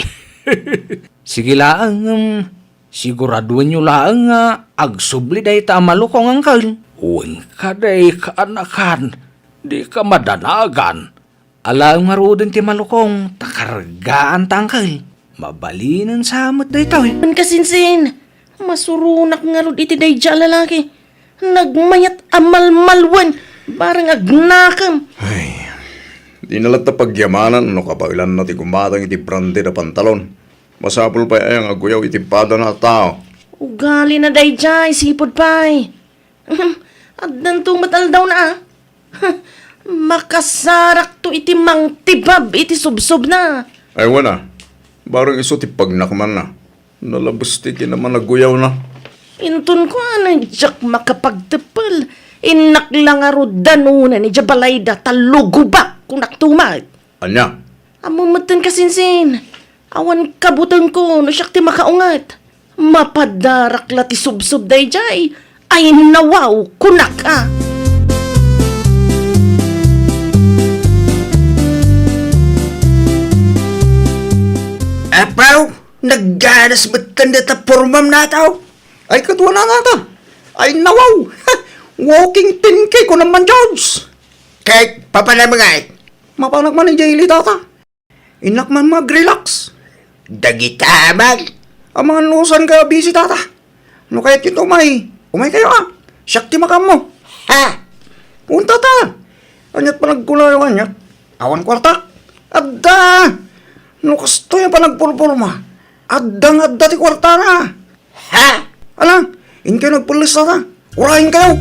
Sige laeng, em, siguraduenyo laeng nga agsubli dayta a malukong, Uncle. Wen kadi, kaanakan, dika madanagan. Alaem ngaruden ti malukong, ta kargaanta, Uncle. Mabalinen sa met daytoy. Wen kasinsin, masuronak ngarud iti daydiay a lalaki. Nagmayat a malmalwen, bareng agnakem. Ay, dina latta pagyamanan no kabaelanna ti gumatang iti branded a pantalon. Masapul pay aya nga aguyaw iti padana a tao? Ugalina daydiay, sipud pay. Ahem, addanto met aldawna, a. Makasarakto iti mangtibab iti subsobna. Ay, wen a, bareng isu ti pagnakmanna. Nalabes ti kinamanaguyaw na. Inton kuana, diak makapagteppel. Innak la ngarud danunan idiay balayda ta lugobak, kunak tumet. Ania? Ammom metten kasinsin. Awan kabutengko no siak ti makaunget. Mapadarak la ti subsob daydiay. Ay, nawaw, kunak, a. Apaw, nagganas metten deta pormam nataw. Ay, kaduana nata. Ay, nawaw. Walking ten K ko naman, George. Kay, papanam ngay? Mapanak man ni Jaylee, tata. Innak man mag-relax. Dagita man. Amangan no saan ka busy, tata. No kayat ket umay, umay kayo, a. Siak ti makaammo. Ha? Wen, tata. Aniat panagkunayo kaniak? Awan kuarta. Adda. No kastoy a panagpurpurma, adda nga adda ti kuartana. Ha? Ala, inkayo nagpullis, tata. Urayen kayo.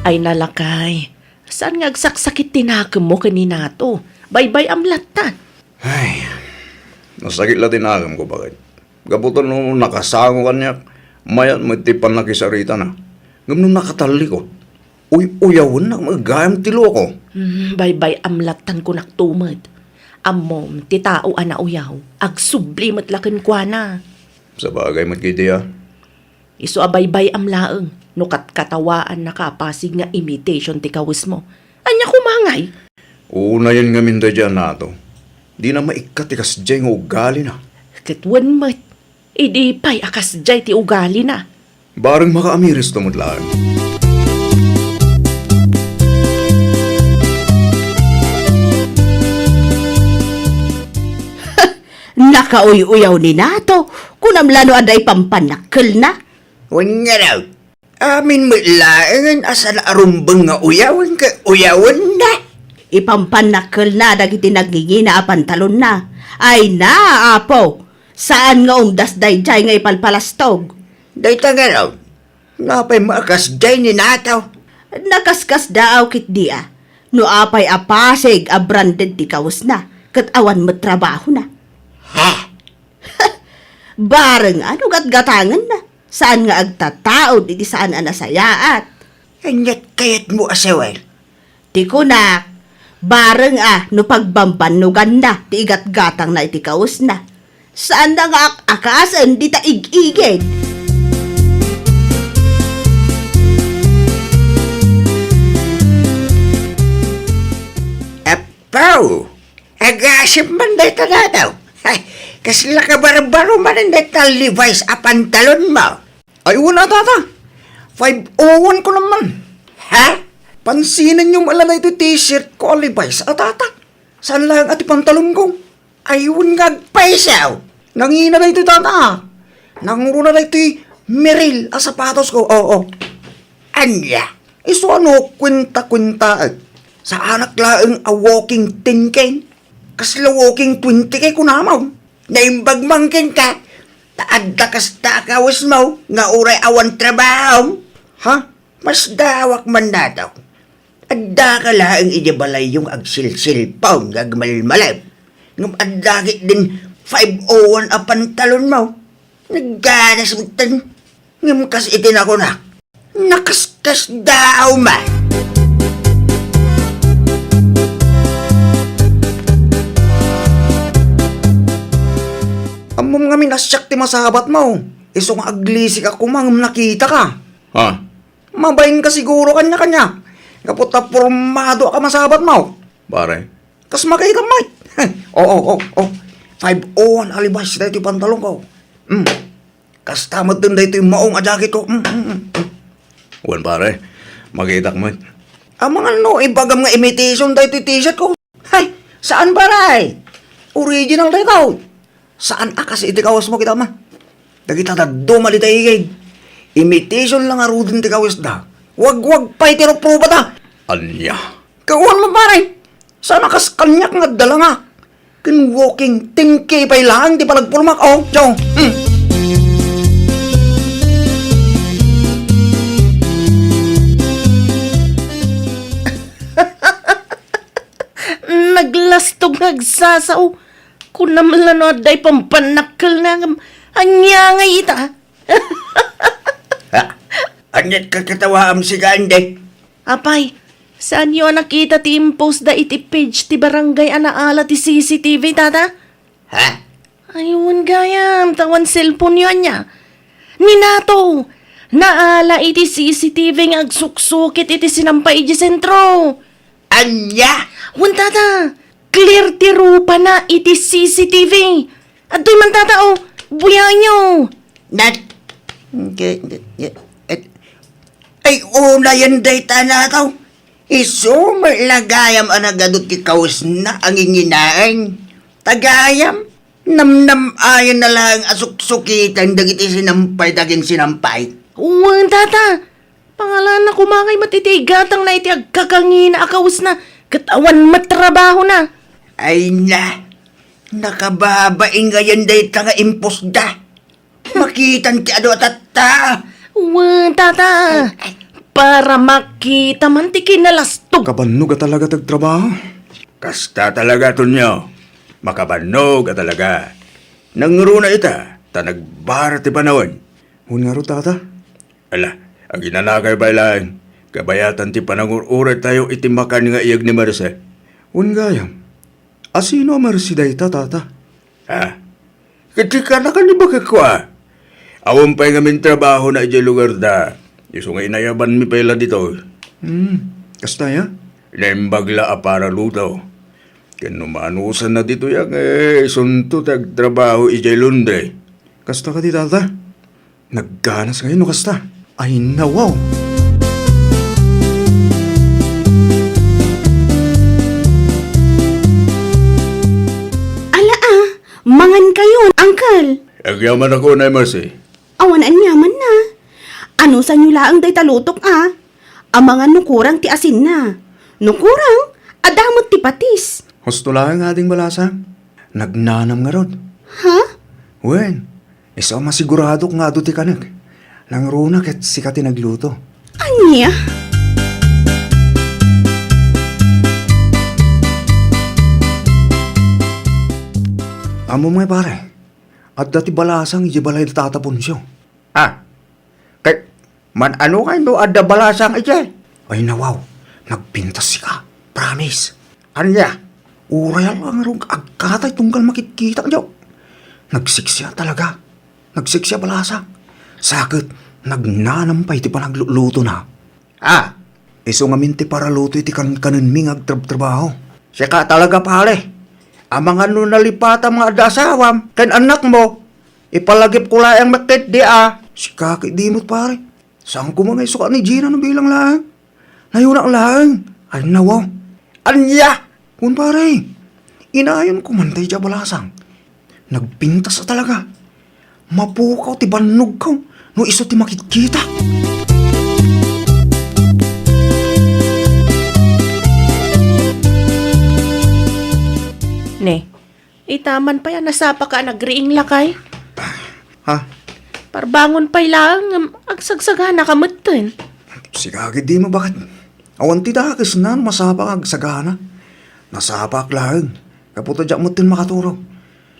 Ay, nalakay. Saan nga agsaksakit ti nakemmo ken ni Nato? Baybay-am lattan. Ay, nasakit la ti nakemko, baket. Gapu ta no nakasango kaniak, mayat met ti pannakisaritana. Ngem no nakatallikod, uy-uyawennak met gayam ti loko. Hmm, baybay-am lattan kunak to met. Ammom, ti tao a nauyaw, agsubli met la kenkuana. Sabagay met ketdi, a. Isu a baybay-am laeng no katkatawaannaka a pasig nga imitation ti kawesmo. Ania koma ngay? Unayen ngamin daydiay a Nato. Dina maikkat ti kasdiay nga ugalina. Ket wen met, idi pay a kasdiay ti ugalina. Bareng makaamiristo met laeng. Nakauy-uyaw ni Nato, kunam la no adda ipampannakkelna. Wen ngarud, amin met laengen a saan a rumbeng nga uyawen ket uyawenna. Ipampannakkelna dagiti nagngingina a pantalonna. Ay na, Apo, saan nga umdas daydiay nga ipalpalastog. Dayta ngarud, napay maakasdiay ni Nato? Nakaskasdaaw ketdi a. No apay a pasig a branded ti kawesna, ket awan met trabahona. Ha? Bareng a no gatgatangenna, saan nga agtataud iti saan a nasayaat. Aniat kayatmo a sawen? Ti kunak, bareng a no pagbambannoganna ti igatgatangna iti kawesna, saanna nga ak-akasen dita ig-igid. Apaw! Agasem man dayta, Nato. Ay, kasla kabarbaro manen dayta Levi's a pantalonmo. Ay, wen a, tata. Five oh one ko naman. Ha? Pansinenyo met la daytoy t-shirt ko a Levi's a, tata. Saan laeng a ti pantalonko? Ay, wen nga agpayso. Nangina daytoy, tata. Nangruna daytoy Merrell a sapatosko. Oo. Ania? Isu a no kuenta-kuentaek. Saanak laeng a walking ten K. Kasla walking twenty K kunam. Naimbag man kenka. Ta adda kasta a kawesmo nga uray awan trabahom. Ha? Masdaawak man, Nato. Addaka laeng idiay balayyo nga agsilsilpon nga agmalmalem. Ngem adda ketdin five oh one a pantalonmo. Nagganas metten. Ngem kas iti nakunak, nakaskasdaaw man. Ammom ngamin a siak ti masabatmo. Isu nga aglisik a koma ngem nakitaka. Ha? Mabainka siguro kaniak, kaniak. Gapu ta pormadoak a masabatmo. Pare. Kas makaitam met. Oo, oo, oo. Five oh one a Levi's daytoy pantalonko. Mm. Kasta metten daytoy maong a jacketko. Mm, mm, mm, mm. Wen, pare. Makitak met. Amangan no ibagam nga imitation daytoy t-shirtko. Hay, saan, pare? Original daytoy. Saan a kas iti kawesmo, kitam. Dagita dadduma dita igid. Imitation la ngaruden ti kawesda. Wagwag pay ti ruprubada. Ania? Kawan mo, pare. Saan a kas kaniak nga adda langak. Ken walking ten K pay laeng ti panagpormak. Oh, Joe. Hmm. Naglastog nga agsasao. Kunam la no adda ipampannakkelna ngem ania ngay ita? Ha? Aniat kakatawaam sika, Andy? Apay, saanyo a nakita ti impost da iti page ti barangay a naala ti C C T V, tata? Ha? Ay, wen gayam, ta awan cellphone-yo ania. Ni Nato, naala iti C C T V nga agsuksukit iti sinampay iti sentro. Ania? Wen, tata, clear ti rupana iti C C T V. Adtoy man, tata, o, buyaenyo. Nat-, ke-, ke-, et-, ay, unayen dayta, Nato. Isu met la gayam a nagadu ti kawesna a nginginaen. Ta gayam, namnam-ayanna laeng a suksukiten dagiti sinampay dagiti sinampay. Wen, tata. Pangalanna koma ngay met iti igatangna iti agkakangina a kawesna ket awan met trabahona. Ay na, nakababain ngayen dayta nga impusda. Makitan ti adu a tatta. Wen, tata. Ay, ay. Para makita man ti kinalastog. Kabannog a talaga ti agtrabaho. Kasta talaga, Tonyo. Makabannog a talaga. Nangruna ita, ta nagbara ti panawen. Wen ngarud, tata. Ala, aginanakayo pay laeng. Kabayatan ti panangur-uraytayo iti makan nga iyeg ni Maricel. Wen gayam. A sino a Maricel dayta, tata? Ha? Ket sika nakan ni bakekko a. Awan pay ngamin trabahona idiay lugarda. Isu nga inayabanmi pay la ditoy. Hmm, kasta aya? Naimbag la a paraluto. Ken no maanusanna ditoy a, eh, isunto ti agtrabaho idiay Londres. Kasta kadi, tata? Nagganas ngayon no kasta. Ay, nawaw! Ala a, mangan kayo, Uncle. Agyamanak unay, Marcy. Awan aniaman na. Anusanyo laeng dayta lutok a. Amangan no kurang ti asinna. No kurang, adda met ti patis. Husto laeng, Ading Balasang. Nagnanam ngarud. Ha? Wen, isu a masiguradok nga adu ti kanek. Nangruna ket sika ti nagluto. Ania? Ammom ngay, pare, adda ti balasang idiay balay da Tata Poncio. Ah, ket man-ano ngay no adda balasang idiay? Ay, nawaw, nagpintas sika. Promise. Ania? Uray a la ngarud agkatay tunggal makitkita, diak. Nagsiksia talaga. Nagsiksia balasang. Sa ket, nagnanam pay ti panaglutlutona. Ah, isu ngamin ti paraluto iti kankanenmi nga agtrabtrabaho. Sika talaga, pare. Amangan no nalipatam nga adda asawam ken annakmo, ipalagipko laeng met ketdi a. Sika ketdi met, pare. Saan koma nga isukat ni Gina no bilang laeng? Nayunak laeng. Ay, nawaw. Ania? Wen, pare. Inayonko man tay diay balasang. Nagpintas a talaga. Mapukaw ti bannogko no isu ti makitkita. Ne, ita man pay a nasapaka a nagriing, lakay. Ha? Parbangon pay laeng ngem agsagsaganaka metten. Sika ketdi mabaket. Awan ti dakesna no masapak nga agsagana. Nasapak laeng. Gapu ta diak metten makaturog.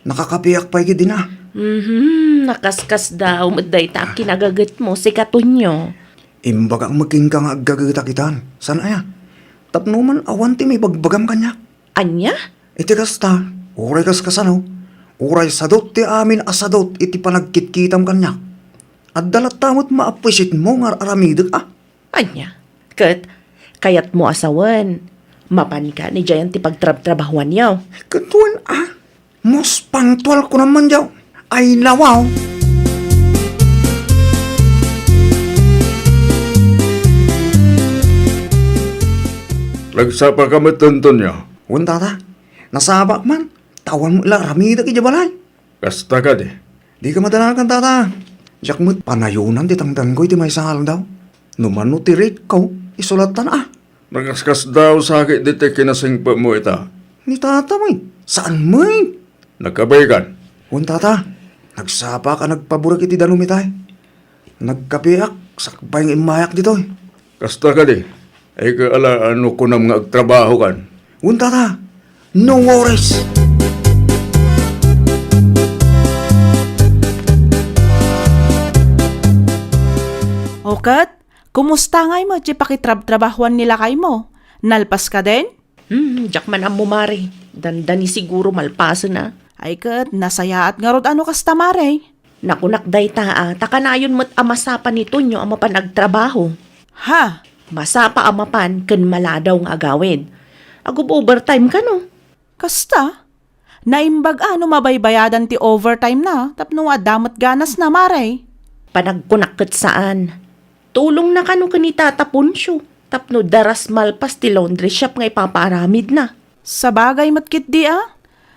Nakakapeak pay ketdin a. Mhm, nakaskasdaaw met dayta a kinagagetmo, sika Tonyo. Imbagak met kenka nga aggagetak itan. Saan aya? Tapno man awan ti maibagbagam kaniak. Ania? Iti kasta, uray kaskasano, uray sadut ti amin a sadut iti panagkitkitam kaniak, adda latta met maappreciate-mo nga ar-aramidek a. Ania? Ket kayatmo a sawen, mapanka idiayen ti pagtrabtrabahuanyo. Ket wen a, most punctual ko naman diay. Ay, nawaw. Nagsapaka met, Tontonyo? Wen, tata. Nasapak man. Ta awan met la aramidek idiay balay. Kasta kadi? Dika madanagan, tata. Diak met panayonan ti tangdanko iti maysa nga aldaw. No mano ti rate-ko, isu lattan a. Nakaskasdaaw sa ketdi ti kinasingpetmo ita. Ni tata met. Saan met? Nagkapekan? Wen, tata. Nagsapak a nagpaburek iti danum itay. Nagkapeak, sakbay nga immayak ditoy. Kasta kadi? Ay, kaala no kunam nga agtrabahokan. Wen, tata. No worries. O ket, kumusta ngay met ti pakitrabtrabahuan ni lakaymo? Nalpas kadin? Hmm, diak man ammo, mare. Dandani siguro malpasen a. Ay ket, nasayaat ngarud a no kasta, Mare. Nakunak dayta a, ta kanayon met a masapa ni Tonyo a mapan agtrabaho. Ha? Masapa a mapan ken maladaw nga agawid. Agub-overtime kano? Kasta? Naimbag a no mabaybayadan ti overtime na tapno adda met ganasna, Mare. Panagkunak ket saan. Tulongna kano ken ni Tata Poncio tapno daras malpas ti laundry shop nga ipapaaramidna. Sabagay met ketdi a.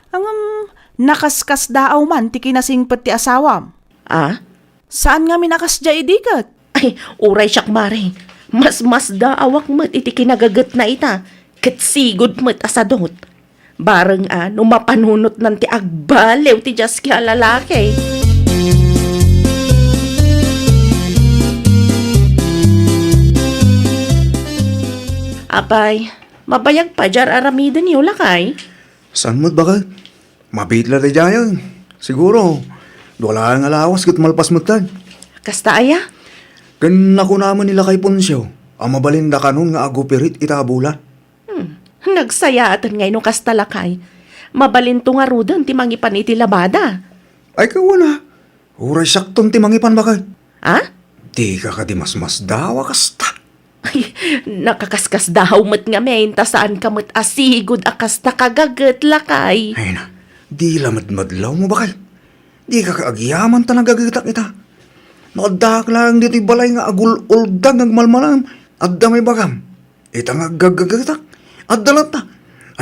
Ngem, nakaskasdaaw man ti kinasingpet ti asawam. A? Saan ngamin a kasdiay idi ket? Ay, uray siak, Mare. Masmasdaawak met iti kinagagetna ita, ket sigud met a sadut. Bareng a no mapanunotnan ti agbaliw ti diaski a lalaki. Apay, mabayag pay diay ar-aramidenyo, lakay? Saan met, baket? Mabiit la daydiay. Siguro, dua laeng a lawas ket malpas metten. Kasta aya? Ken nakunaman ni lakay Poncio a mabalinda kanon nga agupirit ita a bulan. Hmm. Nagsayaaten ngay no kasta, lakay. Mabalinto ngaruden ti mangipan iti labada. Ay, kawana. Uray siakton ti mangipan, baket. Ha? Dika kadi masmasdaaw a kasta? Ay, nakakaskasdaaw met ngamin, ta saanka met a sigud a kasta kagaget, lakay. Ay na, di la madmadlawmo, baket. Dika ka agyaman ta nagagetak ita. No addaak laeng ditoy balay nga agul-uldag nga agmalmalem, adda maibagam. Ita nga aggaggagetak, adda latta.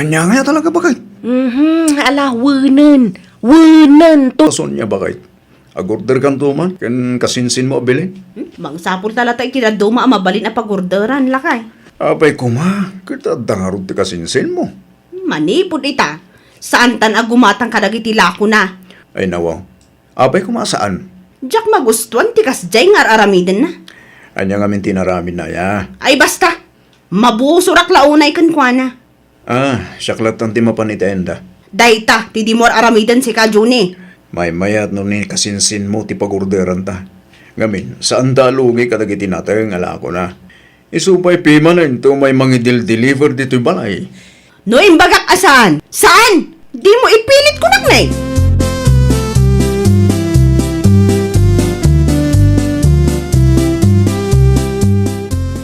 Ania ngay a talaga, baket? Mhm, ala, wenen. Wenen to. Sonia, baket. Agorderkanto man ken kasinsinmo a bilin? Hmm, mangsapulta latta iti dadduma a mabalin a pagorderan, lakay. Apay koma, ket adda ngarud ti kasinsinmo. Manipud ita, saantan a gumatang kadagiti lakona. Ay, nawaw. Apay koma a saan? Diak magustuan ti kasdiay nga ar-aramidenna. Ania ngamin ti inaramidna aya? Ay, basta! Mabusorak la unay kenkuana. Ah, siak lattan ti mapan iti ayanda. Dayta ti dimo ar-aramiden, sika, Junie. Maymayat no ni kasinsinmo ti pagorderanta. Ngamin, saanda a lugi kadagiti nateng a lakona. Isu pay pimanen ti umay mangidil-deliver ditoy balay. No imbagak a saan, saan! Dimo ipilit, kunak, nay!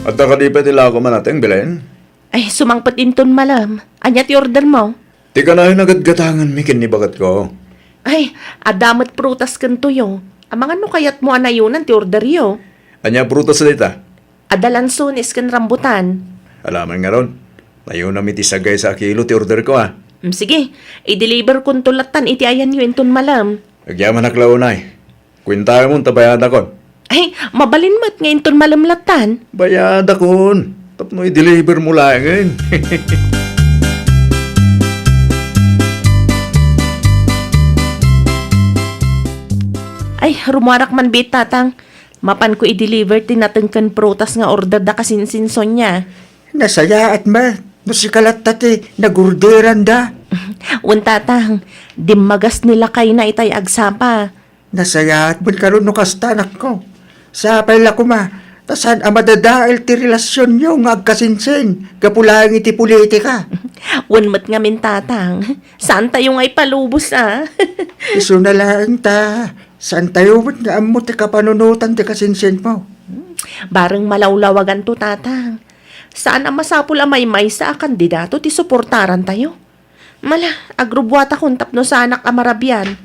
Adda kadi pay ti lako man nateng, Belen? Ay, sumangpet inton malem. Ania ti ordermo? Ti kanayon a gatgatanganmi ken ni baketko. Ay, adda met prutas ken tuyo. Amangan no kayatmo a nayonan ti orderyo. Ania a prutas dayta? Adda lansones ken rambutan. Alaman ngarud, nayonam iti sagaysa a kilo ti orderko, a. Mm, sige, i-deliver konto lattan iti ayanyo inton malem. Agyamanak la unay. Kuentaemon ta bayadakon. Ay, mabalin met nga inton malem lattan. Bayadakon. Tapno i-deliver mo laengen. Ay, rumuarak man biit, Tatang. Mapanko i-deliver ti nateng ken prutas nga order da kasinsin Sonia. Nasayaat met no sika latta ti nagorderanda. Wen, Tatang, dimmagas ni lakayna itay agsapa. Nasayaat met kano no kasta, anakko. Sapay la koma, ta saan a madadael ti relasionyo nga agkasinsin gapu laeng iti politika. Wen met ngamin, Tatang, saantayo nga ipalubos, a. Isuna laeng ta, saantayo met nga ammo ti kapanunotan ti kasinsinmo. Bareng malawlawaganto, Tatang. Saan a masapul a maymaysa a kandidato ti suportarantayo. Mala, agrubbuatakon tapno saanak a marabian.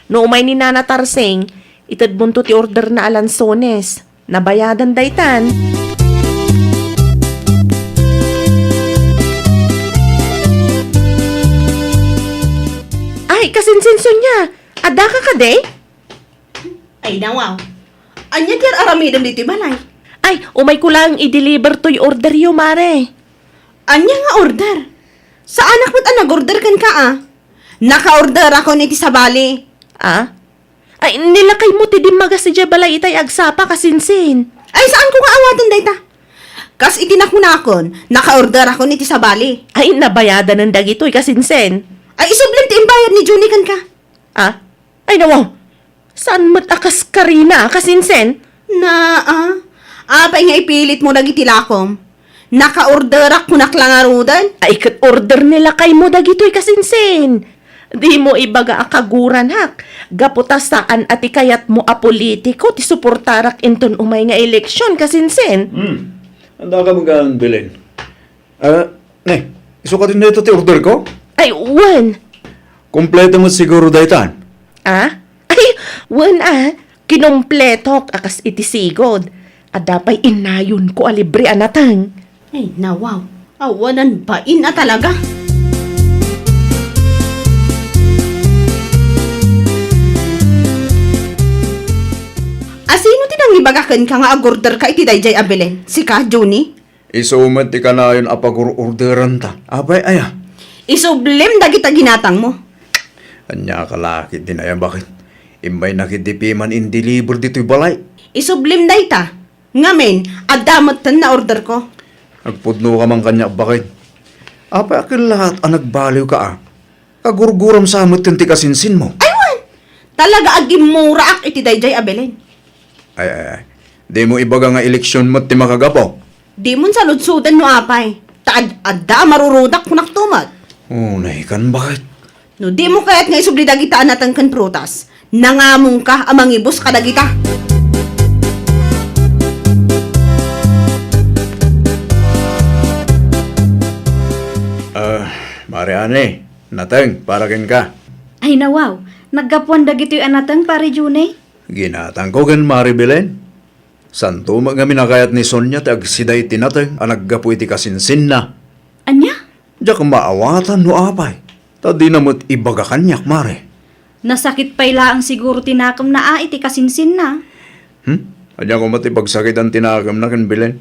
No umay ni Nana Tarsing, itedmonto ti orderna a lansones. Nabayadan daytan. Ay, kasinsin Sonia, addaka kadi? Ay, nawaw. Ania ti ar-aramidem ditoy balay? Ay, umayko laeng i-deliver toy orderyo, Mare. Ania nga order? Saanak met a nag-order kenka, a. Naka-orderakon iti sabali. A? Ay, ni lakaymo ti dimmagas idiay balay itay agsapa, kasinsin. Ay, saanko nga awaten dayta? Kas iti nakunakon, naka-orderakon iti sabali. Ay, nabayadanen dagitoy, kasinsin. Ay, isublim ti imbayad ni Junie kenka. A? Ay, nawaw. Saan met a kas karina, kasinsin? Naa, apay nga ipilitmo dagiti lakom? Naka-orderak kunak la ngaruden? Ay, ket order ni lakaymo dagitoy, kasinsin. Dimo ibaga a kaguranak, gapu ta saan a ti kayatmo a politiko ti suportarak inton umay nga eleksion, kasinsin. Hmm. Anda ka magan, Belen? Ah, ne, isu kadin dayta ti order ko? Ay, wen. Kompleto met siguro daytan? Ah? Ay, wen a. Kinumpletok a kas iti sigud. Adda pay innayonko a libre a nateng. Ay, nawaw. Awanan bain a talaga. Asino ti nangibaga kenka nga agorderka iti daydiay a Belen? Sika, Junie? Isu met ti kanayon a pagur-orderanta. Apay aya? Isublim dagita ginatangmo. Ania ka la ketdin aya, baket? Immayna ketdi piman in-deliver ditoy balay. Isublim dayta. Ngamin, adda metten nga orderko. Agpudno ka man kaniak, baket. Apay a kellaat a nagbaliwka a? Kagurguram sa metten ti kasinsinmo. Ay, wen! Talaga a gimmuraak iti daydiay a Belen. Ay, ay, ay. Dimo ibaga nga eleksion met ti makagapu. Dimon saludsoden no apay. Ta ad-, adda a marurudak kunakto met. Unay kan, baket? No dimo kayat nga isubli dagita a nateng ken prutas, nangamongka a mangibus kadagita. Ah, Mare Anne, nateng para kenka. Ay, nawaw, naggapuan dagitoy a nateng, Pare Junie? Ginatangko ken Mare Belen. Santo met ngamin a kayat ni Sonia ti agsida iti nateng a naggapu iti kasinsinna. Ania? Diak maawatan no apay, ta dina met ibaga kaniak, Mare. Nasakit pay laeng siguro ti nakemna a iti kasinsinna. Hmm? Ania koma ti pagsakitan ti nakemna ken Belen?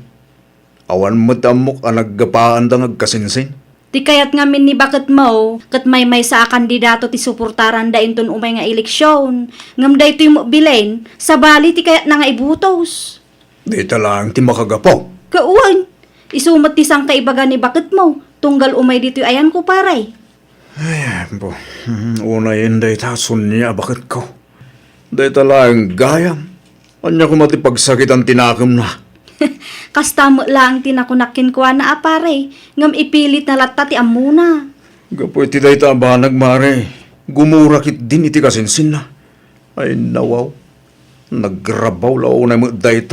Awan met ammok a naggapaanda nga agkasinsin. Ti kayat ngamin ni baketmo ket maymaysa a kandidato ti suportaranda inton umay nga eleksion. Ngem daytoy met Belen, sabali ti kayatna nga ibutos. Dayta laeng ti makagapu. Kawan, isu met ti sangkaibaga ni baketmo, tunggal umay ditoy ayanko, pare. Ay, ampo. Hmm, unayen dayta a Sonia a baketko. Dayta laeng gayam. Ania koma ti pagsakitan ti nakemna? Kasta met laeng ti nakunak kenkuana a pare, ngem ipilitna latta ti ammona. Gapu iti dayta a banag, Mare, gumura ketdin iti kasinsinna. Ay, nawaw. Nagrabaw la unay met dayta.